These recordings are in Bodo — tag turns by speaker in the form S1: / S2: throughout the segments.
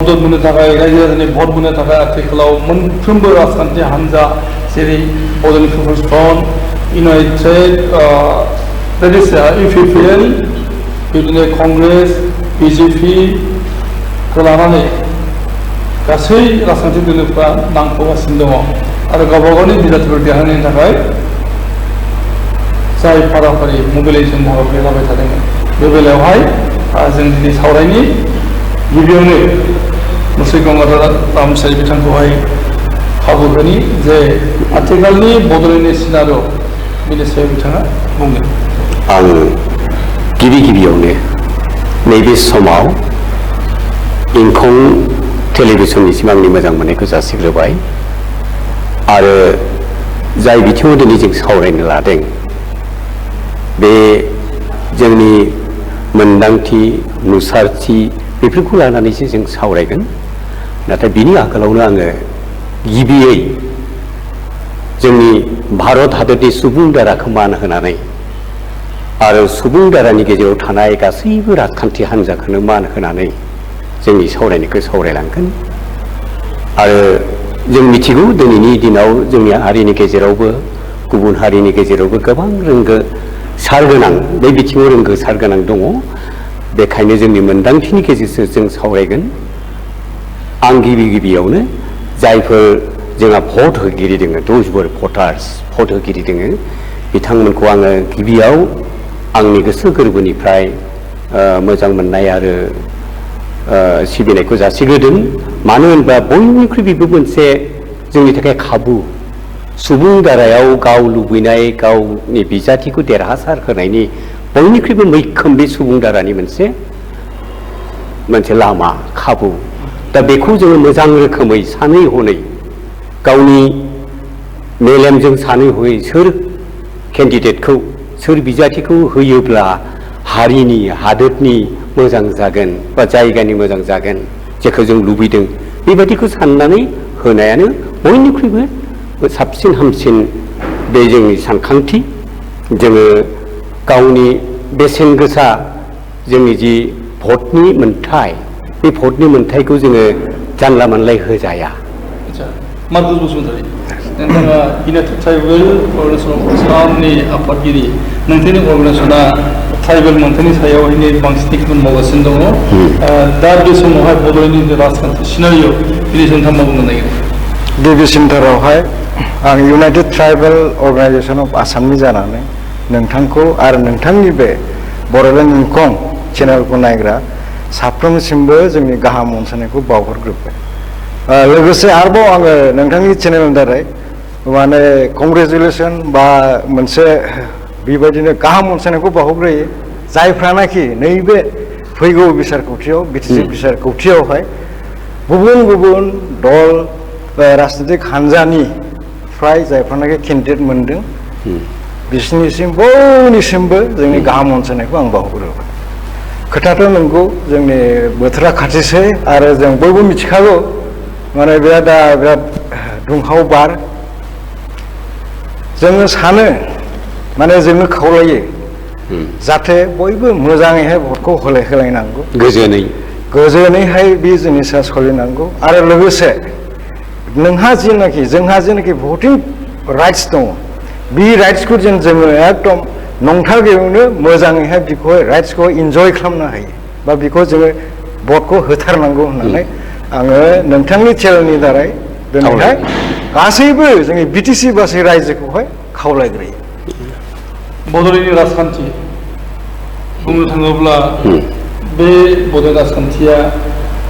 S1: मदद मोननो थाखाय रायजो राजानि भट मोननो थाखाय आथिखालाव मोनफ्रोमबो राजखान्थि हान्जा जेरै बड'लेण्ड पिपल्स फ्रन्ट इउनाइटेड लोगोसे इउपिपिएल बिदिनो कंग्रेस बिजेपिखौ लानानै गासै राजखान्थि दोलोफ्रा नांफागासिनो दङ आरो गावबा गावनि बिजाथिफोर देरहानायनि थाखाय जाय फाराफारि मबिलाइजेसन हाबाफारि लाबाय थादोंमोन बे बेलायावहाय जों दिनै सावरायनि गिबियावनो मुस्रि गंगाधर रामचारि बिथांखौहाय खाबु होनि जे आथिखालनि बड'लेण्डनि सिनार' बेनि सायाव बिथाङा बुंगोन।
S2: आं गिबियावनो नैबे समाव इंखं टेलिभिसननिसिम आंनि मोजां मोननायखौ जासिग्रोबाय आरो जाय बिथिङाव दिनै जों सावरायनो लादों बे जोंनि मोन्दांथि नुसारथि बेफोरखौ लानानैसो जों सावरायगोन। नाथाय बिनि आगोलावनो आङो गिबियै जोंनि भारत हादरनि सुबुं दाराखौ मान होनानै आरो सुबुं दारानि गेजेराव थानाय गासैबो राजखान्थि हान्जाखौनो मान होनानै जोंनि सावरायनायखौ सावरायलांगोन। आरो जों मिथिगौ दिनैनि दिनाव जोंनि हारिनि गेजेरावबो गुबुन हारिनि गेजेरावबो गोबां रोंगोसार गोनां बे बिथिङाव रोंगोसार गोनां दङ। बेखायनो जोंनि मोन्दांथिनि गेजेरजों जों सावरायगोन। आं गिबियावनो जायफोर जोंहा भट होगिरि दङ द'जफोर भटार्स भट होगिरि दङ बिथांमोनखौ आङो गिबियाव आंनि गोसो गोरबोनिफ्राय मोजां मोननाय आरो सिबिनायखौ जासिग्रोदों। मानो होनबा बयनिख्रुइ बेबो मोनसे जोंनि थाखाय खाबु सुबुं दारायाव गाव लुबैनाय गावनि बिजाथिखौ देरहासार होनायनि बयनिख्रुइबो मैखोम बे सुबुं दारानि मोनसे लामा खाबु। दा बेखौ जोङो मोजां रोखोमै सानै हनै गावनि मेलेमजों सानै हयै सोर केन्डिडेटखौ सोर बिजाथिखौ होयोब्ला हारिनि हादोरनि मोजां जागोन बा जायगानि मोजां जागोन जेखौ जों लुबैदों बेबायदिखौ साननानै होनायानो बयनिख्रुइबो साबसिन हामसिन बे जोंनि सानखांथि। जोङो गावनि बेसेन गोसा जोंनि जि भटनि मोन्थाय बे भटनि मोन्थायखौ जोङो जानला मोनलाय होजाया।
S1: मार्कुस बसुमतारी नोंथाङा इउनाइटेड ट्राइबेल अर्गेनाइजेसन अफ आसामनि आफादगिरि नोंथांनि अर्गेनाइजेसना ट्राइबेल मोन्थायनि सायावहाय बांसिन खामानि मावगासिनो दङ। दा बे समावहाय बड'लेण्डनि राजखान्थि सिनारिय' बिनि सायाव नोंथाङा मा बुंनो नागिरो?
S3: गिबिसिनथारावहाय आं इउनाइटेड ट्राइबेल अर्गेनाइजेसन अफ आसामनि जानानै नोंथांखौ आरो नोंथांनि बे बड'लेण्ड इंखं चेनेलखौ नायग्रा साफ्रोमसिमबो जोंनि गाहाम अनसायनायखौ बावहरग्रोबाय। लोगोसे आरोबाव आङो नोंथांनि चेनेलनि दारै माने कंग्रेचुलेसन बा मोनसे बेबायदिनो गाहाम अनसायनायखौ बावहरग्रोयो जायफ्रानाखि नैबे फैगौ बिसायख'थियाव बिटिसि बिसायख'थियावहाय गुबुन गुबुन दल राजनितिक हान्जानिफ्राय जायफ्रानाखि केन्डिडेट मोनदों बिसोरनिसिम बयनिसिमबो जोंनि गाहाम अनसायनायखौ आं बावहरोबाय। खोथाथ' नंगौ जोंनि बोथोरा खाथिसै आरो जों बयबो मिथिखागौ माने बिराद दुंहाव बार। जोङो सानो माने जोङो खावलायो जाहाथे बयबो मोजाङैहाय भटखौ होलायनांगौ गोजोनैहाय बे जिनिसा सोलिनांगौ आरो लोगोसे जोंहा जेनाखि भटिं राइट्स दङ बे राइट्सखौ जोङो एकदम नंथारगौनो मोजाङैहाय बेखौहाय राइट्सखौ इन्जय खालामनो हायो बा बेखौ जोङो भटखौ होथारनांगौ होननानै आङो नोंथांनि चेनेलनि दारै दिनैहाय गासैबो जोंनि बिटिसि बासै रायजोखौहाय खावलायग्रोयो।
S1: बड'लेण्डनि राजखान्थि बुंनो थाङोब्ला बे बड'लेण्ड राजखान्थिया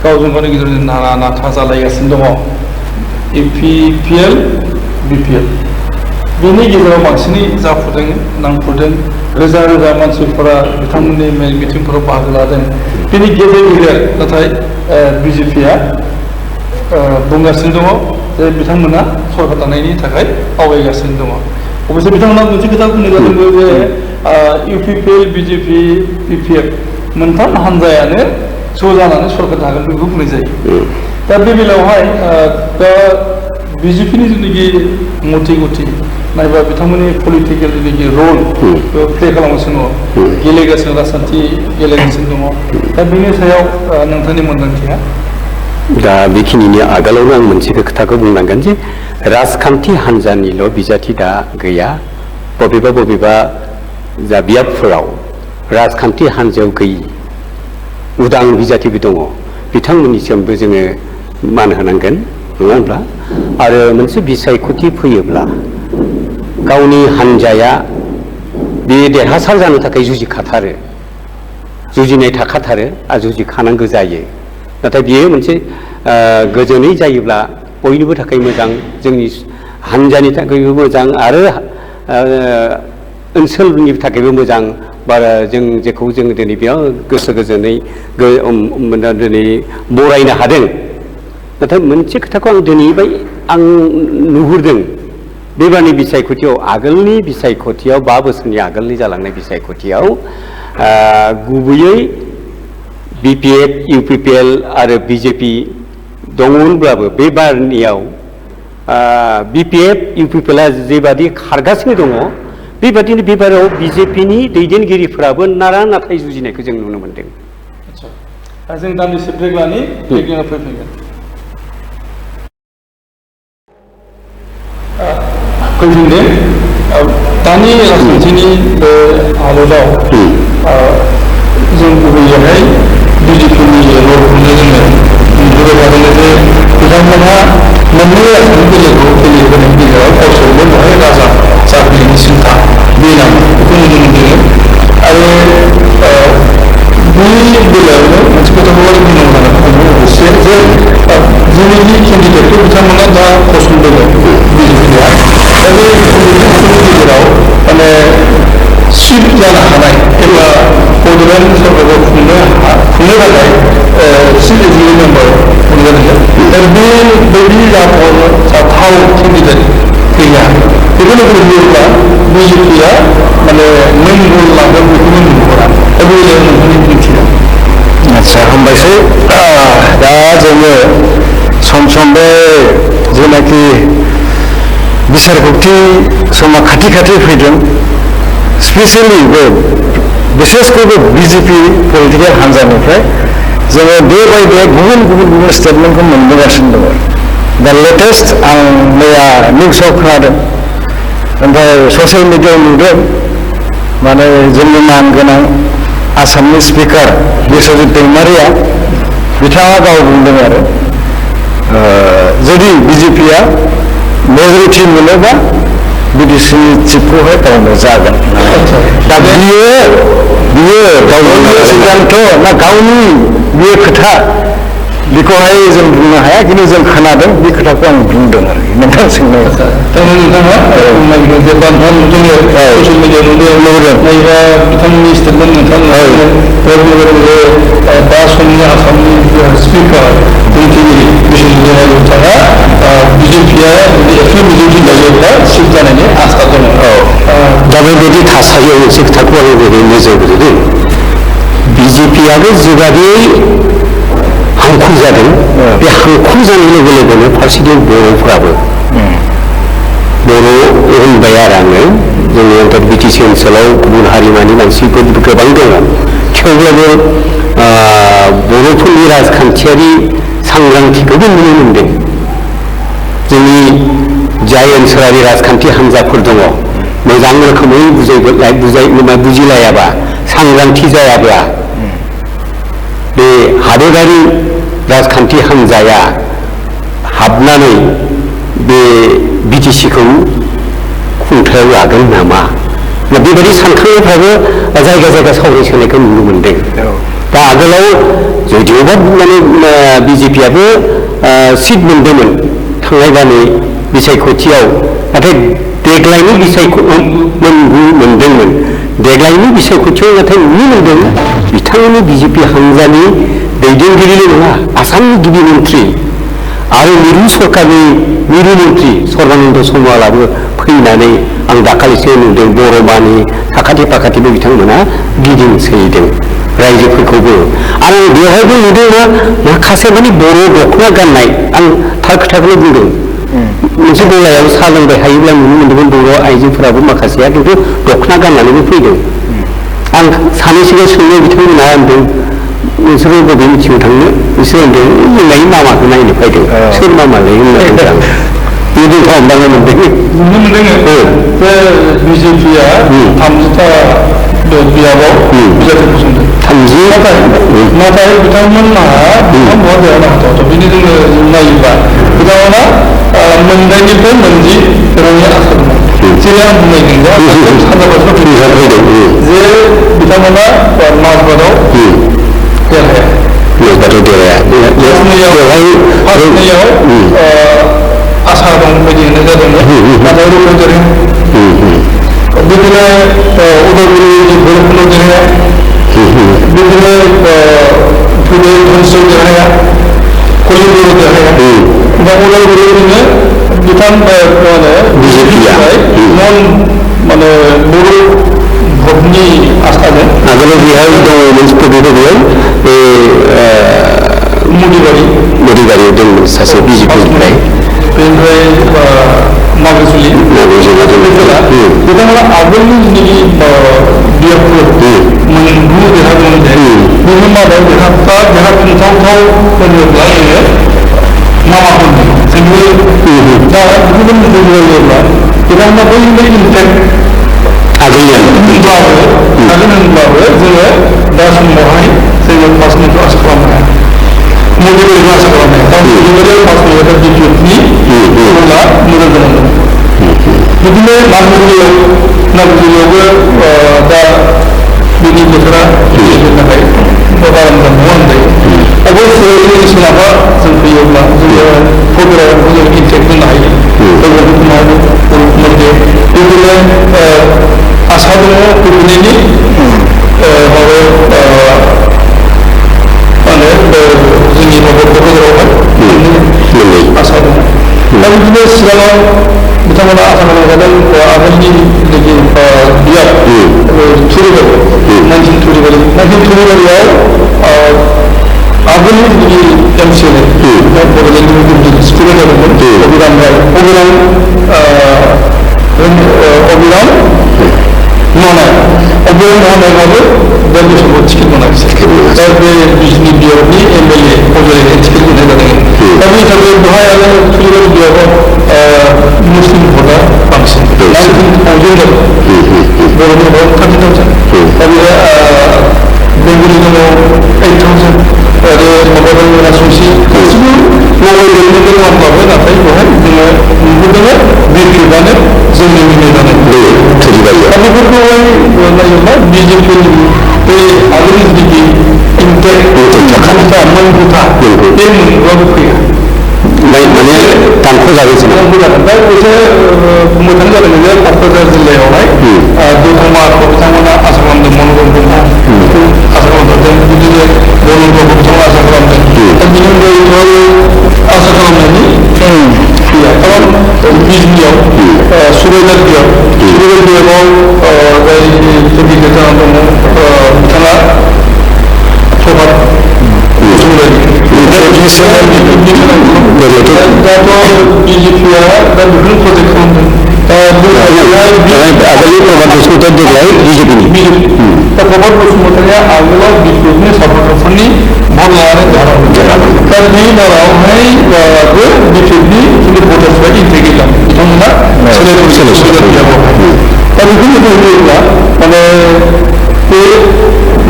S1: गावजों गावनि गेजेरजों नारा नाथा जालायगासिनो दङ। इउपिपिएल बिपिएल बेनि गेजेराव बांसिनै जाफुदों नांफुदों रोजा रोजा मानसिफोरा बिथांमोननि मेल मिटिंफोराव बाहागो लादों। बेनि गेजेर नाथाय बिजेपिया बुंगासिनो दङ जे बिथांमोना सरकार दानायनि थाखाय आवगायगासिनो दङ। अबयसे बिथांमोना मोनसे खोथा बुंनाय जादोंबो जे इउपिपिएल बिजेपि बिपिएफ मोनथाम हान्जायानो ज' जानानै सरकार दागोन बेखौ बुंनाय जायो। दा बे बेलायावहाय दा बिजेपिनि जिथुनाखि मथि नायबा बिथांमोननि पलिटिकेल जिथुनाखि रल प्ले खालामगासिनो दङ गेलेगासिनो राजखान्थि गेलेगासिनो दङ। दा बेनि सायाव नोंथांनि मोन्दांथिया?
S2: दा बेखिनिनि आगोलावनो आं मोनसे खोथाखौ बुंनांगोन जे राजखान्थि हान्जानिल' बिजाथि दा गैया बबेबा जा बियाबफोराव राजखान्थि हान्जायाव गैयि उदां बिजाथिबो दङ बिथांमोननिसिमबो जोङो मान होनांगोन नङा होनब्ला आरो मोनसे बिसायख'थि फैयोब्ला गावनि हान्जाया बे देरहासार जानो थाखाय जुजिखाथारो जुजिनाय थाखाथारो आरो जुजिखानांगौ जायो नाथाय बियो मोनसे गोजोनै जायोब्ला बयनिबो थाखाय मोजां जोंनि हान्जानि थाखायबो मोजां आरो ओनसोलनि थाखायबो मोजां बारा जों जेखौ जों दिनै बेयाव गोसो गोजोनै दिनै बरायनो हादों नाथाय मोनसे खोथाखौ आं दिनै आं नुहुरदों बेबारनि बिसायख'थियाव आगोलनि बिसायख'थियाव 5 बोसोरनि आगोलनि जालांनाय बिसायख'थियाव गुबैयै BPF, UPPL आरो BJP दङमोनब्लाबो बे बारनियाव BPF, UPPL जेबादि खारगासिनो दङ बेबादिनो बे बाराव BJPनि दैदेनगिरिफोराबो नारा नाथाय जुजिनायखौ जों नुनो मोनदों।
S1: जों दान्दिसे ब्रेक लानि ब्रेकनिफ्राय फैफिनगोन। फैफिनदों दानि राजखान्थिनि बे हालोदाव जों गुबैयैहाय BJPनि रलखौनो जोङो नुबोबाय थादों जे बिथांमोनहा मोननै राजखान्थि बेलायाव गेलेबोनायनि गेजेराव गावसोरबो बेवहाय राजा जाफैनायनि सिन्था बे नामा बेखौ नुनो मोनदों आरो बे बेलायावनो मोनसे खोथाखौ बुंनांगौ लोगोसे जे जोंनि केन्डिडेटखौ बिथांमोना दा फसंदों BJPनिया दा बे केन्डिडेटफोरनि गेजेराव माने सिट जानो हानाय एबा बड'लेण्ड सरकारखौ खुंनो थाखाय सिट एजिलिं मेम्बार मोनगोन दा बेबायदि जाथाव केन्डिडेट गैया बेखौ नोजोर होयोब्ला BJPआ माने मेन रल लागोन बेखौनो नुहुरा दा बे बेलायाव नोंथांनि बिबुंथिया
S3: आदसा हामबायसै दा जोङो सम बे जेनाखि बिसायख'थि समा खाथि फैदों स्पेसियेलि बे बिसेसकै बे BJP पलिटिकेल हान्जानिफ्राय जोङो डे बाय डे गुबुन स्टेटमेन्टखौ मोनबोगासिनो दङ दा लेटेस्ट आं मैया निउसाव खोनादों ओमफ्राय ससियेल मिडियायाव नुदों माने जोंनि मानगोनां आसामनि स्पिकार बिस्वजित दैमारिया बिथाङा गाव बुंदों आरो जुदि BJPआ मेजरिटि मोनोबा BDC चिफखौहाय गावनो जागोन दा बियो गावनि सिद्धान्त ना गावनि बे खोथा बेखौहाय जों बुंनो हाया खिन्थु जों खोनादों बे खोथाखौ आं बुंदों आरो नोंथां सोंनाय
S1: नोंथाङा जे बान्था जोङो ससियेल मिडियायाव नुदों नायोबा बिथांमोननि स्टेटमेन्ट नोंथांमोना दा समनि आसामनि स्पिकार बुंथिगिरि बिस्वजित दैमारि बिथाङा BJPआ एक्सुवेलि मेजरिटि लायोब्ला सिट जानायनि आसा दङ
S2: दा बेबायदि थासारियाव मोनसे खोथाखौ आं ओरै नोजोर होदों BJPआबो जेबादि हांखुर जादों बे हांखुर जानाय लोगो लोगोनो फारसेथिं बर'फ्राबो बर' होनबाय आरो आङो जोंनि BTC ओनसोलाव गुबुन हारिमानि मानसिफोर गोबां दङ थेवब्लाबो बर'फोरनि राजखान्थियारि सांग्रांथिखौबो नुनो मोनदों जोंनि जाय ओनसोलारि राजखान्थि हान्जाफोर दङ मोजां रोखोमै बुजिलायाबा सांग्रांथि जायाब्ला बे हादोरारि राजखान्थि हान्जाया हाबनानै बे BTCखौ खुंथायाव लागोन नामा बेबायदि सानखांनायफ्राबो जायगा सावरायसोनायखौ नुनो मोनदों दा आगोलाव जदिअबा माने BJPआबो सिट मोनदोंमोन थांनाय दाननि बिसायख'थियाव नाथाय देग्लायनि मोनदोंमोन देग्लायनि बिसायख'थियाव नाथाय नुनो मोनदों बिथांमोननि BJP हान्जानि दैदेनगिरिल' नङा आसामनि गिबि मन्थ्रि आरो मिरु सरकारनि मिरु मन्थ्रि सर्बानन्द सन'वालाबो फैनानै आं दाखालिसो नुदों बर'मानि साखाथि फाखाथिबो बिथांमोना गिदिंसोदों रायजोफोरखौबो आं बेवहायबो नुदों माखासे माने बर' दख'ना गाननाय आं थार खोथाखौनो बुंदों मोनसे गलायाव साहा लोंबाय थायोब्ला नुनो मोन्दोंमोन बर' आइजोफोराबो माखासेया खिन्थु दख'ना गाननानैबो फैदों आं सानैसोखौ सोंनो बिथांमोनहा होनदों नोंसोरो बबे मिथिङाव थांनो बिसोर होनदों जोंनाय मामाखौ नायनो फैदों सोर मामालाय होननानै बेजों खालामबानो मोनदों
S1: नुनो मोनदों बे बिजेपिया 30टा बियाबाव बिजाथि फसंदों
S2: 30
S1: नाथाय बिथांमोनहा बहा देरहानो हाथावथाव बिनि जोङो नायोब्ला बिथांमोना मोनदाइनिफ्राय मोनजि रांनि आसा दङ जेरै आं बुंनायदों सानजा बाथ्रा फैदों जे बिथांमोना माजबादाव देरहाया फार्स्टनियाव आसा दं बायदि होननाय जादोंमोन नाथाय रुपन देरहाया बिदिनो उदालगुरि भैरबकुन्द देरहाया बिदिनो फैदो धनसियाव देरहाया कलिम्बर देरहाया दा उदालगुरिनिनो बिथां बिजेपिनिफ्राय नन बर' भटनि आसाजों
S2: आगोलाव बेहाय दङ मोनसे प्रब्लेम बेयाव बे मदिबारियाव दंमोन सासे बिजेपिनिफ्राय
S1: बेनिफ्राय मागुजुलि बिथांमोना आगोलनि जिनिखि बियाबफोर मोनगु देरहादोंमोन जे बेनि मादाव देरहाफुंथावथाव होनोब्ला जोङो मामाखौनो जोंबो दा बेखौबो नोजोर होयोब्ला बिथांमोना बयनिबो इम्पेक्ट होनब्लाबो जोङो दा समावहाय जोङो पासनिखौ आसा खालामनो हाया मदिबारिखौ आसा खालामनो हाया दा मदिबारियाव पासनिखौ बिजेपिनि रोला मोजां जानांगौ बिदिनो नागुरियावबो दा बिनि बोथोरा फैनो थाखाय बारा मोजां नङा होनजायो अबयस्से जोंनि सोनाबा जों फैयोब्ला जोङो फुटबलाव जों इन्टेक्ट होनो हायो बिदिनो आसा दङ फैनायनि माबायाव जोंनि क'क्राझारावहाय आसा दङ दा बिदिनो सिगाङाव बिथांमोना आसा खालामजादों आगोलनि जिखि बियाब थुरिबारि 19 थुरिबारियाव आगोलनि जिखि एमसिएलए बड'लेण्डनि स्टुडेन्ट जादोंमोन अबिराम महानायबाबो दा बे समाव टिकेट मोनाखिसै दा बे बिजनि बियाबनि एमएलए बड'लेण्डनि टिकेट मोननाय जादों दा बे हिसाबै बेवहाय आरो थुरिबारि बियाबाव मुस्लिम भटआ बांसिन 19,000 जादों बर'नि भट 30,000 दा बेहाय बेंगलि दङ 8,000 आरो माबा दङ राजबंसि गासिबो लगायदेरनो गोनांब्लाबो नाथाय बेवहाय जोङो नुबोदों बिजेपिआनो जोंनि मिलाय जानाय दा बेफोरखौहाय नायोब्ला बिजेपिनि बे आगोलनि जिखि इम्पेक्ट मोनगुथा बे मोनब्लाबो फैया
S2: माने दानख'जागोन
S1: दा एसे मोजां जादों जे क'क्राझार जिल्लायावहाय दतमाखौ बिथांमोना आसा खालामदों मन'रम ब्रह्म आसा खालामदों बिदिनो बर'खौ बिथांमोना आसा खालामदों दा बिनि अनगायैथ' आसा खालामनायनि गैया खारन बिजनियाव सुरैदार बियाबाव जाय केन्डिडेट जानानै दङ बिथाङा प्रभात दाथ' बिजेपिआ दा बेखौनो प्रजेक्ट खालामदों
S2: आगोलनि प्रभात बसुमतारी देग्लाय बिजेपिनि
S1: दा प्रभात बसुमतारीया आगोलाव बिजेपिनि सापर्टारफोरनि भट लानानै देरहादों दा बे बारावहाय बिजेपिनि जोंनि भटार्सफ्रा इन्ट्रि गैला बिथांमोना सोलायबोबाय दा बेखौ नोजोर होयोब्ला माने बे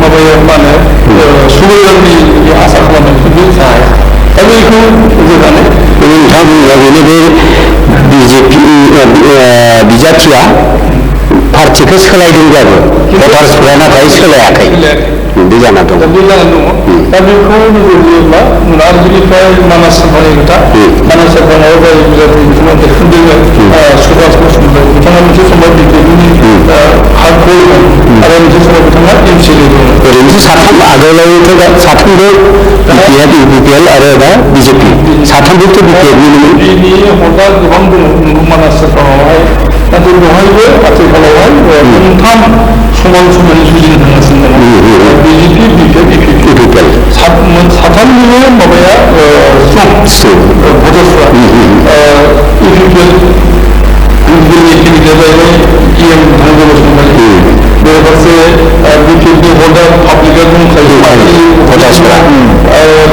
S1: माबाया मा होनो सुबुरुननि आसा खालामनायखौ बे जाया दा बेखौ जोंहानो
S2: नोंथाङा बुङोब्ला बेनो बे बिजेपि बिजाथिया पार्टिखौ सोलायदोंब्लाबो भटार्सफोरा नाथाय सोलायाखै बे जाना दं
S1: दा बे जानानै दङ दा बेखौ नोजोर होयोब्ला आरो जुदिफ्राय मानास साफानि खोथा मानास साफानाव जाय बिजाथि बिथाङा देरखांदोंमोन सुभाष बसुमतारी बिथाङा मोनसे समाव बिजेपिनि हार्डकरमोन आरो मोनसे समाव बिथाङा एमसिएलए दंमोन
S2: ओरैनोथ' साथाम आगोलावथ' साथामबो बिपिएल आरो दा बिजेपि साथामबोथ' बिपिएलनिमोन
S1: बिनि हदा गोबां दङ नोंगौ मानास साफानावहाय नाथाय बेवहायबो आथिखालावहाय मोनथाम समान समानै जुजिनो थांगासिनो दङ बिजेपि बिपिएल साथामनिबो माबाया भटार्सफ्रा इपिपिएल केन्डिडेट जाहैबाय इएम धनन्जय बसुमतारी बेराफारसे BPFनि भटा पाब्लिकआ दंखायो
S2: भटार्सफोरा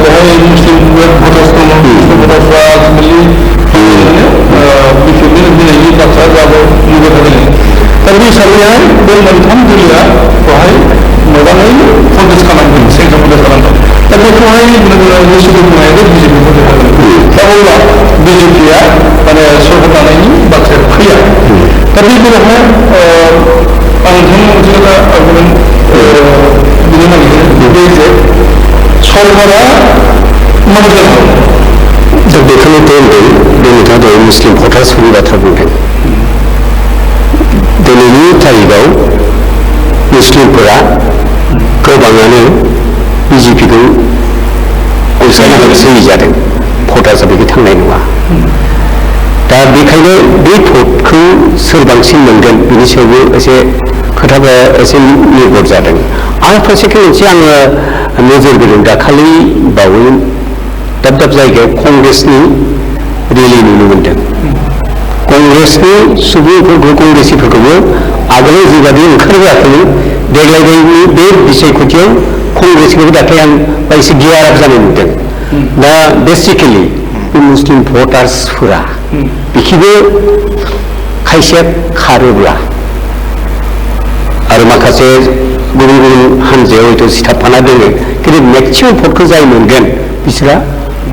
S1: बेहाय मुस्लिम भटार्स दङ मुस्लिम भटार्सफ्रा आजिखालि BPFनि होनायनि बाथ्रा जाबो नुबाय थादों दा बे हिसाबैहाय बे मोनथाम दोलोआ बेवहाय मोजाङै कन्टेस्ट खालामगोन सेन्ट्रेल कन्टेस्ट खालामगोन दा बेखौहाय निश्चित बुंनायाबो BJP भटार दा अब्ला BJPआ माने सरकार दानायनि बाथ्राया फैया दा बे बेलायावहाय आं नोंथांनि मोनसे खोथा आर्गुमेन्ट बिनो नागिरदों बे जे सरकारा माबोरै जानांगौ
S2: दा बेखौनो बुंदों बे नोंथाङा दहाय मुस्लिम भटार्सफोरनि बाथ्रा बुंदों दिनैनि तारिखआव मुस्लिमफोरा गोबाङानो BJPखौ अनसायनो हायै जादों भटार्सआ बेखौ थांनाय नङा दा बेखायनो बे भटखौ सोर बांसिन मोनगोन बिनि सायावबो एसे खोथाया एसे निर्भर जादों आरो फारसेथिं मोनसे आङो नोजोर बोदों दाखालि बावै दाब दाब जायगायाव कंग्रेसनि रेलि नुनो मोन्दों कंग्रेसनि सुबुंफोरखौ कंग्रेसिफोरखौबो आगोलाव जिबायदि ओंखारबोआखैमोन देग्लायनि बे बिसायख'थियाव कंग्रेसखौबो दाख्लै आं एसे गियार आप जानाय नुदों दा बेसिकेलि बे मुस्लिम भटार्सफोरा बेखिबो खायसेया खारोब्ला आरो माखासे गुबुन गुबुन हानजायाव हयथ' सिथाबफाना दोङो खिन्थु मेक्सिमाम भटखौ जाय मोनगोन बिसोरा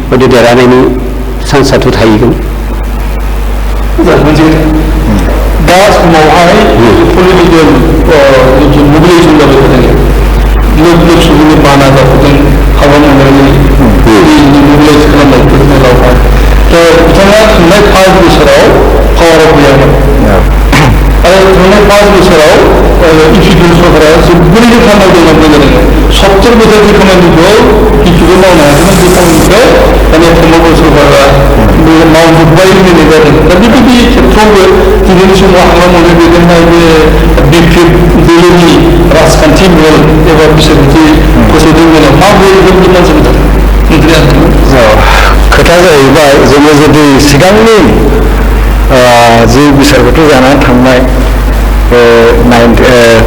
S2: हयथ' देरहानायनि चान्सआथ' थाहैगोन
S1: मोनसे दा समावहाय पलिटिकेल जिथु मोबिलाइजेसन जाबाय थादों लोब लोब सुबुंनि बाना जाबोदों हाबा मावनायनि मोबिलाइज खालामनायफोर मेलावहाय थ' बिथाङा थांनाय 5 बोसोराव पावाराव गैयामोन आरो थांनाय 5 बोसोराव इपिपिएल सरकारा जोबोरैनो खामानि मावदों जादों 70 बोसोरनि खामानिखौ इपिपिएल मावनो हायाखैमोन बे खामानिखौ माने प्रमद सरकारा मावजोब्बाय होननाय जादों दा बेबायदि खेत्रआवबो दिनैनि समाव हाबा मावनाय दैदेननाय बे BPF दोलोनि राजखान्थि मेल एबा बिसायख'थि फोसावनाय मेलाव माबोरै मानसिफोर जादों
S3: खोथा जाहैबाय जोङो जुदि सिगांनि जि बिसायख'थि जानानै थांनाय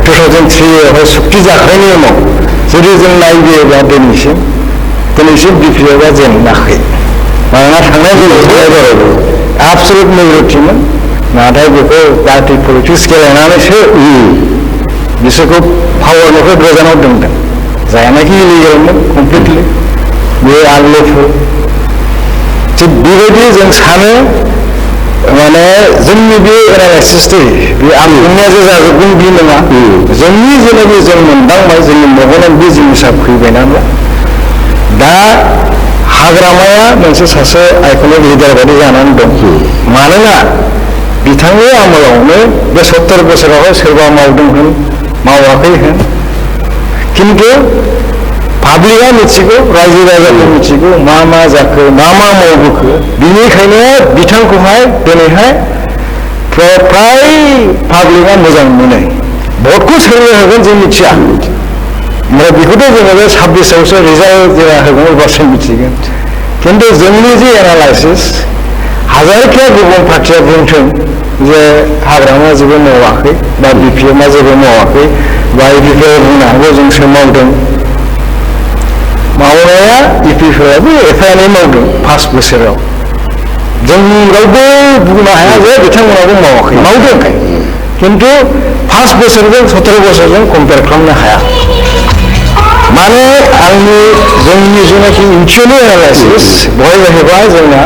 S3: 2003आवहाय सुक्ति जाखांनायनि उनाव जुदि जों नायबियोब्ला दिनैसिम BPFआ जेनाखै मानोना थांनाय बोसोराव एबसलुट मेजरिटिमोन नाथाय बेखौ पार्टि पलिटिक्स गेलेनानैसो बिसोरखौ पावारनिफ्राय गोजानाव दोनदों जायनाखि इलिगेलमोन कमप्लिटलि बे आनलफुल थिग बेबायदि जों सानो माने जोंनि बे एनालाइसिसनि बे आं बुंनाया जे जाजोबगोन बे नङा जोंनि जेनाखि जों मोनदांबाय जोंनि मेगनाव बे जिनिसा फैबाय नालाय दा हाग्रामाया मोनसे सासे आइकनिक लिडार बायदि जानानै दं मानोना बिथांनि आमोलावनो बे 70 बोसोरावहाय सोरबा मावदों होन मावाखै होन खिन्थु पाब्लिकआ मिथिगौ रायजो राजाखौ मिथिगौ मा मा जाखो मा मा मावबोखो बिनिखायनो बिथांखौहाय दिनैहाय फ्राय पाब्लिकआ मोजां मोनो भटखौ सोरनो होगोन जों मिथिया ओमफ्राय बेखौथ' जोङो बे 26आवसो रिजाल्ट जेला होगोन अब्लासो मिथिगोन खिन्थु जोंनि जे एनालाइसिस हाजारखिया गुबुन पार्टिया बुंथों जे हाग्रामा जेबो मावाखै बा BPFआ जेबो मावाखै बा इपिपिएल बुंनो हागौ जोंसो मावदों मावनाया इपिपिएलआबो एफा एनै मावदों 5 बोसोराव जों रावबो बुंनो हाया जे बिथांमोनाबो मावाखै मावदों खिन्थु 5 बोसोरजों 17 बोसोरजों कम्पेयार खालामनो हाया माने आंनि जोंनि जेनाखि इन्टिउटिभ एनालाइसिस बेवहाय जाहैबाय जोंना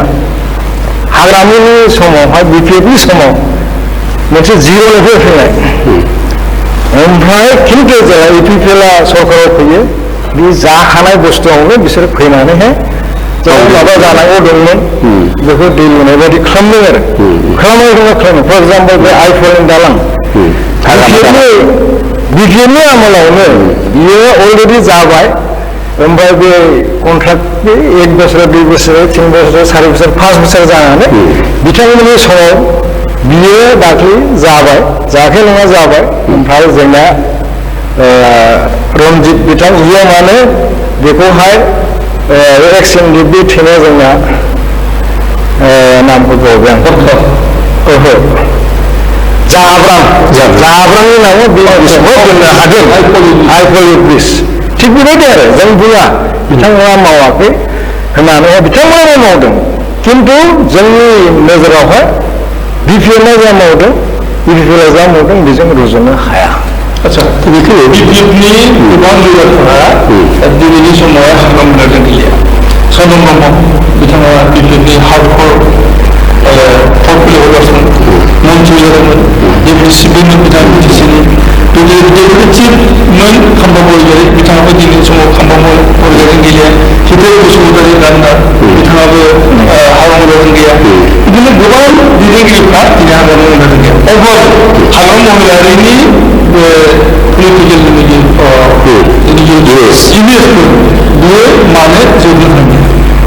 S3: हाग्रामानि समावहाय BPFनि समाव मोनसे जिर'निफ्राय फैनाय ओमफ्राय खिन्थु जेला इपिपिएलआ सरकाराव फैयो बे जाखानाय बुस्थुआवनो बिसोर फैनानैहाय जों माबा जानांगौ दंमोन बेखौ दै लुनाय बायदि खालामदों आरो खालामो फर एग्जाम्पल बे आइफोरनि दालां BPFनि आमोलावनो बियो अलरेडि जाबाय ओमफ्राय बे कन्ट्राक्ट बे 1 बोसोर 2 बोसोर 3 बोसोर 4 बोसोर 5 बोसोर जानानै बिथांमोननि समाव बियो दाख्लै जाबाय जायाखै नङा जाबाय ओमफ्राय जोंना रनजित बिथां इयो मानो बेखौहाय एक्सचेन्ज बे थैनाया जोंना नामखौ बावबाय आं ओहो जाब्रांनि नामाव बे बिसोरखौ दोननो हादों हाइपलिक ब्रिज थिग बेबायदि आरो जों बुङा बिथांमोना मावाखै होननानै बिथांमोनाबो मावदों खिन्थु जोंनि नोजोरावहाय बिपिएलआ जा मावदों इउपिपिएलआ जा मावदों बेजों रुजुनो हाया
S1: आच्छा
S2: बेखौनो
S1: बिपिएफनि गोबां लिडारफोरा दिनैनि समाव हाग्रा बंग्राजों गैलिया सनम ब्रह्म बिथाङा बिपिएफनि हार्डक'र पर्टफलिअ हल्डारमोन मन्थ्रि जादोंमोन डेपुटि चिफमोन बिथाङा बिटिसिनि डेपुटि चिफमोन खाम्बा बरगयारि बिथाङाबो दिनैनि समाव खाम्बा बरगयारिजों गैलिया हितेश बसुमतारी रान्नार बिथाङाबो हाग्रा बंग्राजों गैया बिदिनो गोबां दैदेनगिरिफ्रा दिनै हाग्रा बंग्राजों गैया अब्लाबो हाग्रा बंग्रारिनि पलिटिकेल इमेजफोर बियो मानो जोबनो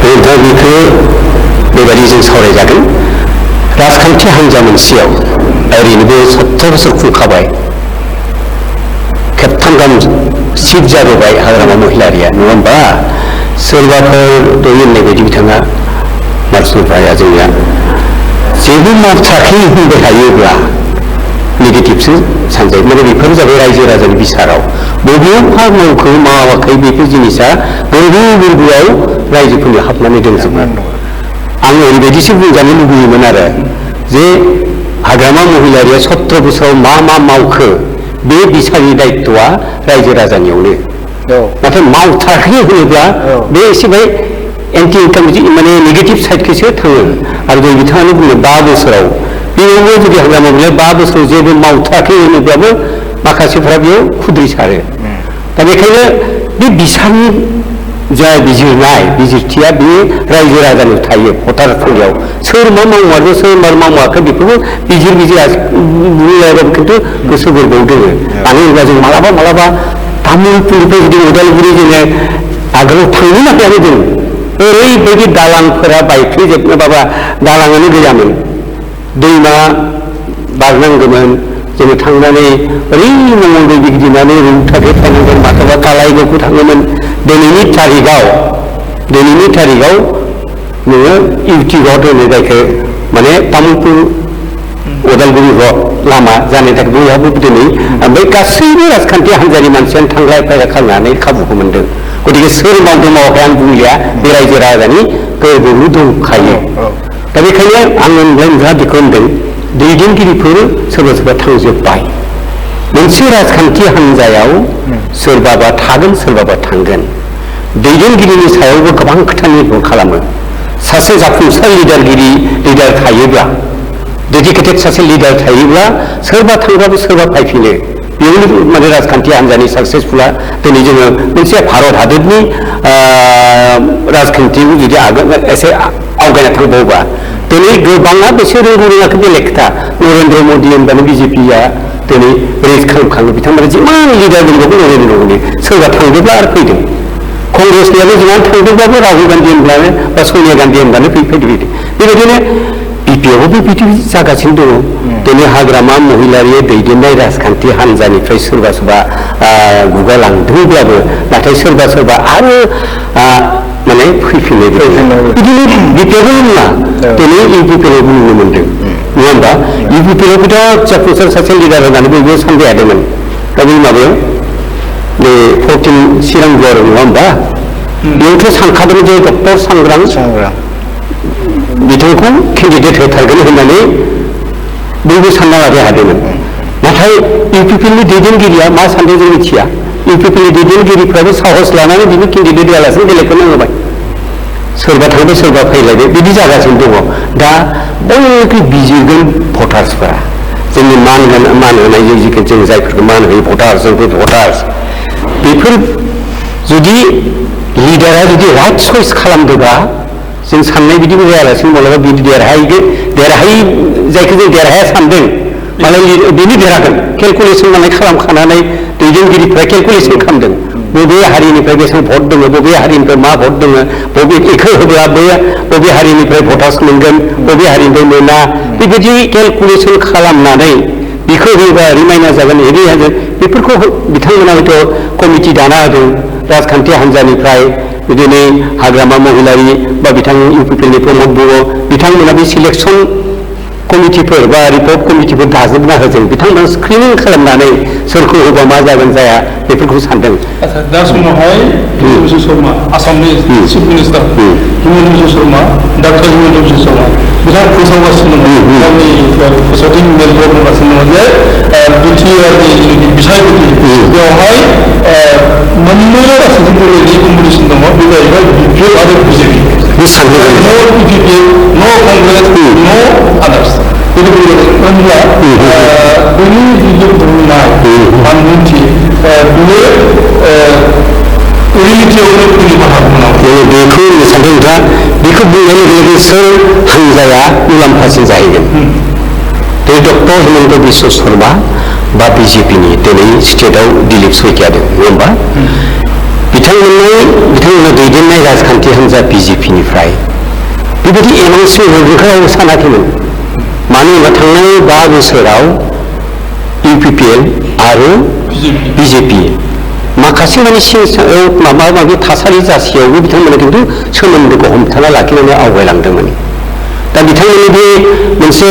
S1: थाङो
S2: दा बेखौ बेबायदि जों सावरायजागोन राजखान्थि हान्जा मोनसेयाव ओरैनोबो 70 बोसोर खुंखाबाय खेबथाम गाहाम सिट जाबोबाय हाग्रामा महिलारिया नङा होमबा सोरबाफोर दय होननाय बायदि बिथाङा मार्चनिफ्राय जोंनिया जेबो मावथाराखै होनबाय थायोब्ला नेगेटिभसो सानजायो माने बेफोर जाबाय रायजो राजानि बिसाराव बबेयाव मावखो मावाखै बेफोर जिनिसा गोरबोआव रायजोफोरनि हाबनानै दंजोबो आं ओरैबायदिसो बुंजानो लुबैयोमोन आरो जे हाग्रामा महिलारिया 70 बोसोराव मा मावखो बे बिसारनि दायित्वआ रायजो राजानियावनो नाथाय मावथाराखै होनोब्ला बे एसेबां एन्टि इनकाम माने नेगेटिभ साइडखौसो थाङो आरो जों बिथाङानो बुङो 5 बोसोराव बेयावबो जुदि हाग्रामा महिलारिया 5 बोसोराव जेबो मावथाराखै होनोब्लाबो माखासेफ्रा बेयाव खुद्रिसारो दा बेखायनो बे बिसारनि जा बिजिरथिया बे रायजो राजानि थायो भटारफोरनियाव सोर मा मावमारदों सोर मा मावाखै बेफोरखौ बिजिर बुंलायाबाबो खिन्थु गोसो गोरबोआव दोङो मानो होनोब्ला जों मालाबा तामुलपुरनिफ्राय जुदि उदालगुरि जोङो आगोलाव थांनो हायाखै जों ओरैबायदि दालांफोरा बायफ्लेजोबनो बाबा दालाङानो गैयामोन दैमा बारनांगौमोन जोङो थांनानै ओरै मंगलदै गिदिंनानै रुंथाखै थांनांगोन माथाबा कालाइगखौ थाङोमोन दिनैनि थारिखआव नोङो इउटि रड होनो जायखौ माने तामुलपुर उदालगुरि रड लामा जानायनि थाखाय बयहाबो दिनै ओमफ्राय गासैबो राजखान्थि हान्जानि मानसियानो थांलाय फैलाय खालामनानै खाबुखौ मोनदों गतिके सोर मावदों मावाखै आं बुंलिया बे रायजो राजानि गोरबोआव दंखायो दा बेखायनो आं नोंथाङा बेखौ होनदों दैदेनगिरिफोर सोरबा थांजोब्बाय मोनसे राजखान्थि हान्जायाव सोरबाबा थागोन सोरबाबा थांगोन दैदेनगिरिनि सायावबो गोबां खोथा निर्भर खालामो सासे जाफुंसार लिडार थायोब्ला डेडिकेटेड सासे लिडार थायोब्ला सोरबा थांबाबो सोरबा फैफिनो बेयावनो माने राजखान्थि हान्जानि साक्सेसफुला दिनै जोङो मोनसे भारत हादरनि राजखान्थिखौ जुदि एसे आवगायना थांबावोबा दिनै गोबाङा बेसोर रोङाखै बेलेग खोथा नरेन्द्र मदि होनबानो बिजेपिया दिनै रेज खालामखाङो बिथांमोना जिमान लिडार दंबाबो नरेन्द्र मदि सोरबा थांदोंब्ला आरो फैदों कंग्रेसनियाबो जिमान थांदोंब्लाबो राहुल गान्धी होनब्लानो बा सनिया गान्धी होनब्लानो फैदों बेबायदिनो बिपिआवबो बिदि जागासिनो दङ दिनै हाग्रामा महिलारिया दैदेननाय राजखान्थि हान्जानिफ्राय सोरबा गुगालांदोंब्लाबो नाथाय सोरबा आरो माने फैफिनो बिदिनो बिपिआवबो नङा दिनै इउपिपिएलआवबो नुनो मोनदों नङा होमबा इउपिपिएलआव बिराद जाफुंसार सासे लिडार होननानै बयबो सानजायादोंमोन दा बे माबायाव बे 14 चिरां गुवार नङा होमबा बेयावथ' सानखादोंमोन जे डक्टर सांग्रां बिथांखौ केन्डिडेट होथारगोन होननानै बयबो सानना लानो हादोंमोन नाथाय इउपिपिएलनि दैदेनगिरिया मा सानदों जों मिथिया इउपिपिएलनि दैदेनगिरिफ्राबो साहस लानानै बिनि केन्डिडेट होआलासिनो बेलेगखौ नांगौबाय सोरबा थांबाय सोरबा फैलायबाय बिदि जागासिनो दङ दा बयनिख्रुइ बिजिरगोन भटार्सफोरा जोंनि मान होनाय जों जायफोरखौ मान होयो भटार्स बेफोर जुदि लिडारा जुदि राइट चइस खालामदोंबा जों साननाय बिदिबो जायालासिनो मालाबा बिदि देरहायै जायखौ जों देरहाया सानदों मालाय बिनि देरहागोन केलकुलेसन माने खालामखानानै दैदेनगिरिफ्रा केलकुलेसन खालामदों बबे हारिनिफ्राय बेसेबां भट दङ बबे हारिनिफ्राय मा भट दङ बेखौ होब्ला बबे हारिनिफ्राय भटार्स मोनगोन बबे हारिनिफ्राय मोना बेबायदि केलकुलेसन खालामनानै बेखौ होयोबा रिमाइनार जागोन एरि हागोन बेफोरखौ बिथांमोना हयथ' कमिटि दाना होदों राजखान्थि हान्जानिफ्राय दिनै हाग्रामा महिलारि बा बिथां इउपिपिएलनि प्रमद बर' बिथांमोना बे सिलेक्सन कमिटिफोर बा रिपर्ट कमिटिफोर दाजोबना होजों बिथांमोना स्क्रिनिं खालामनानै सोरखौ होबा मा जागोन जाया बेफोरखौ सानदों
S1: आच्छा दा समावहाय हिमन्त बिश्व शर्मा आसामनि chief minister Himanta Biswa Sharma doctor Himanta Biswa Sharma बिथाङा फोसावगासिनो दङ गावनि फोसावथिं मेल खालामगासिनो दङ जे बिटिआरनि जिथु बिसायख'थि बेवहाय मोननैल' राजनितिक कम्पिटिसन दङ बे जाहैबाय बिपिएफ आरो बिजेपि
S2: बे सानदों
S1: नो बिजेपि नो कंग्रेस नो आदार्स होनब्ला बेनि जिथु बुंनाय मानमोनथि बियो रियेलिटियावनो फैनो हागौ
S2: बेखौ सानदों दा बेखौ बुंनाय लोगो लोगो सोर हान्जाया मुलाम्फासिन जाहैगोन बे डक्टर हिमन्त बिश्व शर्मा बा बिजेपिनि दिनै स्टेटआव दिलीप सयकिया दं नङा होमबा बिथांमोना दैदेननाय राजखान्थि हान्जा बिजेपिनिफ्राय बेबायदि एनाउन्समेन्ट होगोनखौ आं सानाखैमोन मानो होनबा थांनाय 5 बोसोराव इउपिपिएल आरो बिजेपि माखासे माने माबा माबि थासारि जासेयावबो बिथांमोना खिन्थु सोमोन्दोखौ हमथाना लाखिनानै आवगायलांदोंमोन दा बिथांमोननि बे मोनसे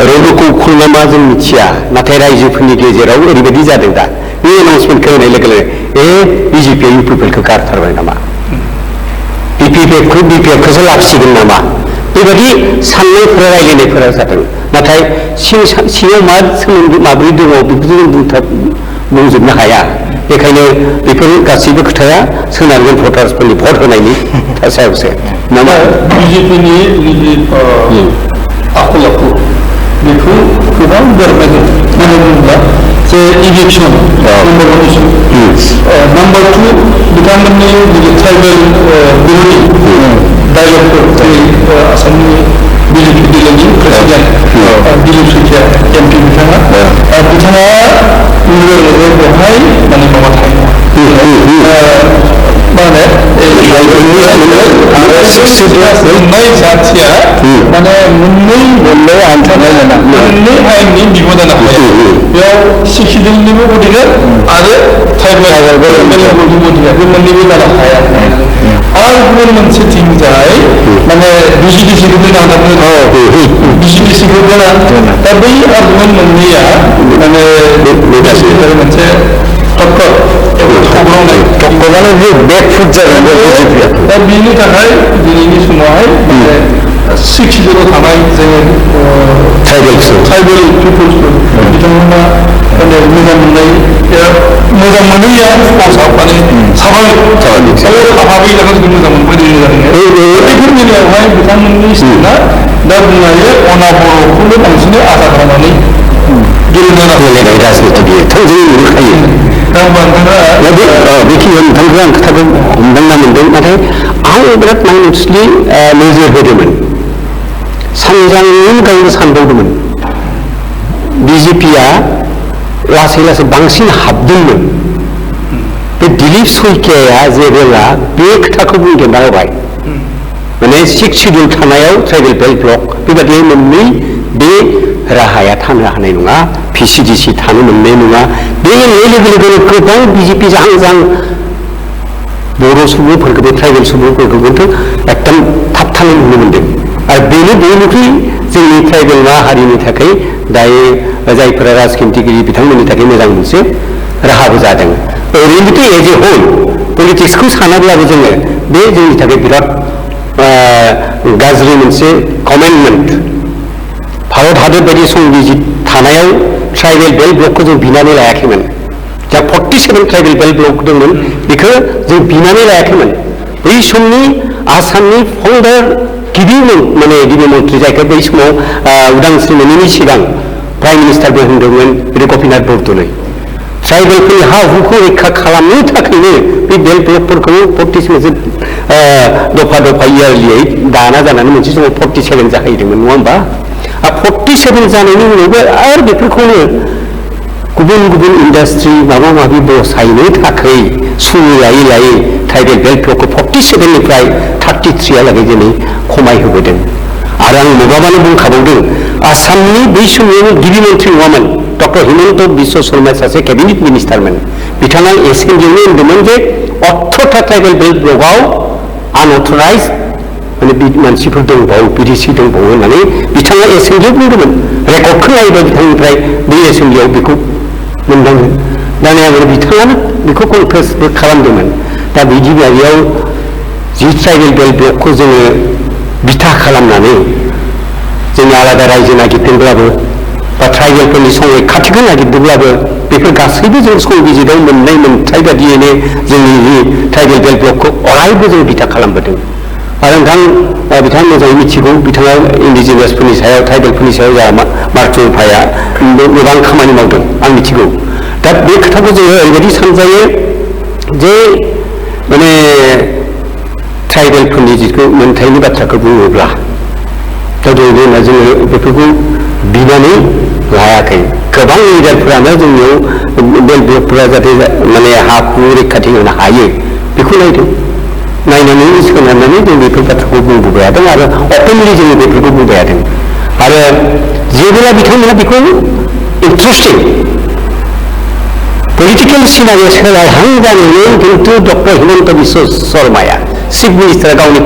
S2: रदखौ ना मा जों मिथिया नाथाय रायजोफोरनि गेजेराव ओरैबायदि जादों दा बे एनाउन्समेन्टखौ होनाय लोगो लोगो बिजेपिआ इउपिपिएलखौ गारथारबाय नामा बिपिएफखौसो लाखिगोन नामा बेबायदि साननायफोरा रायज्लायनायफोरा जादों नाथाय सिङाव मा सोमोन्दो माबोरै दङ बेखौ जों बुंजोबनो हाया बेखायनो बेफोर गासैबो खोथाया सोनारगोन भटार्सफोरनि भट होनायनि सायावसो नामा
S1: बिजेपिनि आखल आखु बेखौ गोबां बेरनाय दं मानो होनोब्ला जे इलेक्सन नाम्बार 1 नाम्बार 2 बिथांमोननि जिथु ट्राइबेल बिरोधि डायलगफोर जेरै आसामनि बिजेपि दिल्लीनि प्रेसिडेन्ट दिलीप सयकिया एमपि बिथाङा बेवहाय माने माबा थायो मोननाय जाथिया माने मोननै आयेननि बिगुर जानो हाया बेयाव सिक्सिडुलनिबो बडिगार आरो ट्राइबेल बडिगार बे मोननैबो जानो हाया आरो गुबुन मोनसेथिंजाय माने बिसिडिसिखौ दोना बिसिडिसिखौ दोना दा बै आर्गुमेन्ट मोननैया माने मोनसे टक्करानो जे बेकफुट जागोन दा बेनि थाखाय दिनैनि समावहाय माने सिक्सिडुलाव थानाय जोङो ट्राइबेल पिपुल्सफोर बिथांमोना माने मोजां मोनैया माने स्वाभाबिक हाबै लागासिनो मोजां मोनबाय बेफोर बेलायावहाय बिथांमोननि स्टेटआ दा बुंनो हायो अना बर'खौनो बांसिनै आसा खालामनानै गेलेनो नाजानाय राजनिति बियो थोंजोङै नुखायो दा होमबा नोंथाङा
S2: बेखिनियाव नोंथांखौ आं खोथाखौ हमदांना मोन्दों नाथाय आं बिराद माइनसलि नोजोर होदोंमोन सानजांनि गावनो सानबावदोंमोन बिजेपिआ लासै लासै बांसिन हाबदोंमोन बे दिलीप सयकियाया जेब्ला बे खोथाखौ बुंदेरना होबाय माने 6 शिड्युल थानायाव ट्राइबेल बेल्ट ब्लक बेबायदि मोननै बे राहाया थानो हानाय नङा पिसिडिसि थानो मोननाय नङा बे लोगो लोगोनो गोबां बिजेपि जाहां बर' सुबुंफोरखौबो ट्राइबेल सुबुंफोरखौबो एकदम थाबथानाय नुनो मोन्दों आरो बेनो बयनिख्रुइ जोंनि ट्राइबेल हारिनि थाखाय दायो जायफोरा राजखान्थिगिरि बिथांमोननि थाखाय मोजां मोनसे राहाबो जादों ओरैनोथ' एज ए होल पलिटिक्सखौ सानाब्लाबो जोङो बे जोंनि थाखाय बिराद गाज्रि मोनसे कमेन्टमेन्ट भारत हादर बायदि संबिजित थानायाव ट्राइबेल बेल्ट ब्लकखौ जों बिनानै लायाखैमोन जा 47 ट्राइबेल बेल्ट ब्लक दंमोन बेखौ जों बिनानै लायाखैमोन बै समनि आसामनि फाउन्डार गिबि मन्त्रि जायखौ बै समाव उदांस्रि मोनैनि सिगां प्राइम मिनिस्टारबो होनदोंमोन बे गपिनाथ बरदलै ट्राइबेलफोरनि हा हुखौ रैखा खालामनो थाखायनो बे बेल्ट ब्लकफोरखौ 47 दफा इयारलियै दाना जानानै मोनसे समाव 47 जाहैदोंमोन नङा होमबा 47 जानायनि उनावबो आरो बेफोरखौनो गुबुन गुबुन इन्डास्ट्रि माबा माबि बसायनो थाखाय सुलु लायै लायै ट्राइबेल बेल्ट ब्लकखौ 47निफ्राय 33 दिनै खमायहोबोदों आरो आं माबाबानो बुंखाबावदों आसामनि बै समाव गिबि मन्थ्रि नङामोन डक्टर हिमन्त बिश्व शर्मा सासे केबिनेट मिनिस्टारमोन बिथाङा एसेम्ब्लियावनो होनदोंमोन जे 18टा ट्राइबेल बेल्ट ब्लकआव आनअथराइज मानसिफोर दंबावो बिदेशि दंबावो होननानै बिथाङा एसेम्ब्लियाव बुंदोंमोन रेकर्ड खोनायोबा बिथांनिफ्राय बे एसेम्ब्लियाव बेखौ मोनदांगोन दानिया बिथाङानो बेखौ कनफेसबो खालामदोंमोन दा बिदि बेयाव जि ट्राइबेल बेल्ट ब्लकखौ जोङो बिथा खालामनानै जोंनि आलादा रायजो नागिरदोंब्लाबो बा ट्राइबेलफोरनि संरैखाथिखौ नागिरदोंब्लाबो बेफोर गासैबो जों संबिजिताव मोननाय मोन्थाय बादियैनो जोंनि जि ट्राइबेल बेल्ट ब्लकखौ अरायबो जों बिथा खालामबोदों आरो नोंथां बिथाङा मोजाङै मिथिगौ बिथाङा इन्डिजिनियासफोरनि सायाव ट्राइबेलफोरनि सायाव जोंहा मार्टिन लुथारआ गोबां खामानि मावदों आं मिथिगौ दा बे खोथाखौ जोङो ओरैबायदि सानजायो जे माने ट्राइबेलफोरनि जिखौ मोन्थायनि बाथ्राखौ बुङोब्ला दा जोङो बेफोरखौ बिनानै लायाखै गोबां लिडारफोरानो जोंनियाव बेल्ट ब्लकफोरा जाहाथे माने हाखौ रैखाथि होनो हायो बेखौ नायदों नायनानै सोनारनानै जों बेफोर बाथ्राखौ बुंबोबाय थादों आरो अपेनलि जोङो बेफोरखौ बुंबाय थादों आरो जेब्ला बिथांमोना बेखौ इन्ट्रेस्टिं पलिटिकेल सिनारियाव सोलायहां जानानै खिन्थु डक्टर हिमन्त बिश्व शर्माया चिफ मिनिस्टारा गावनि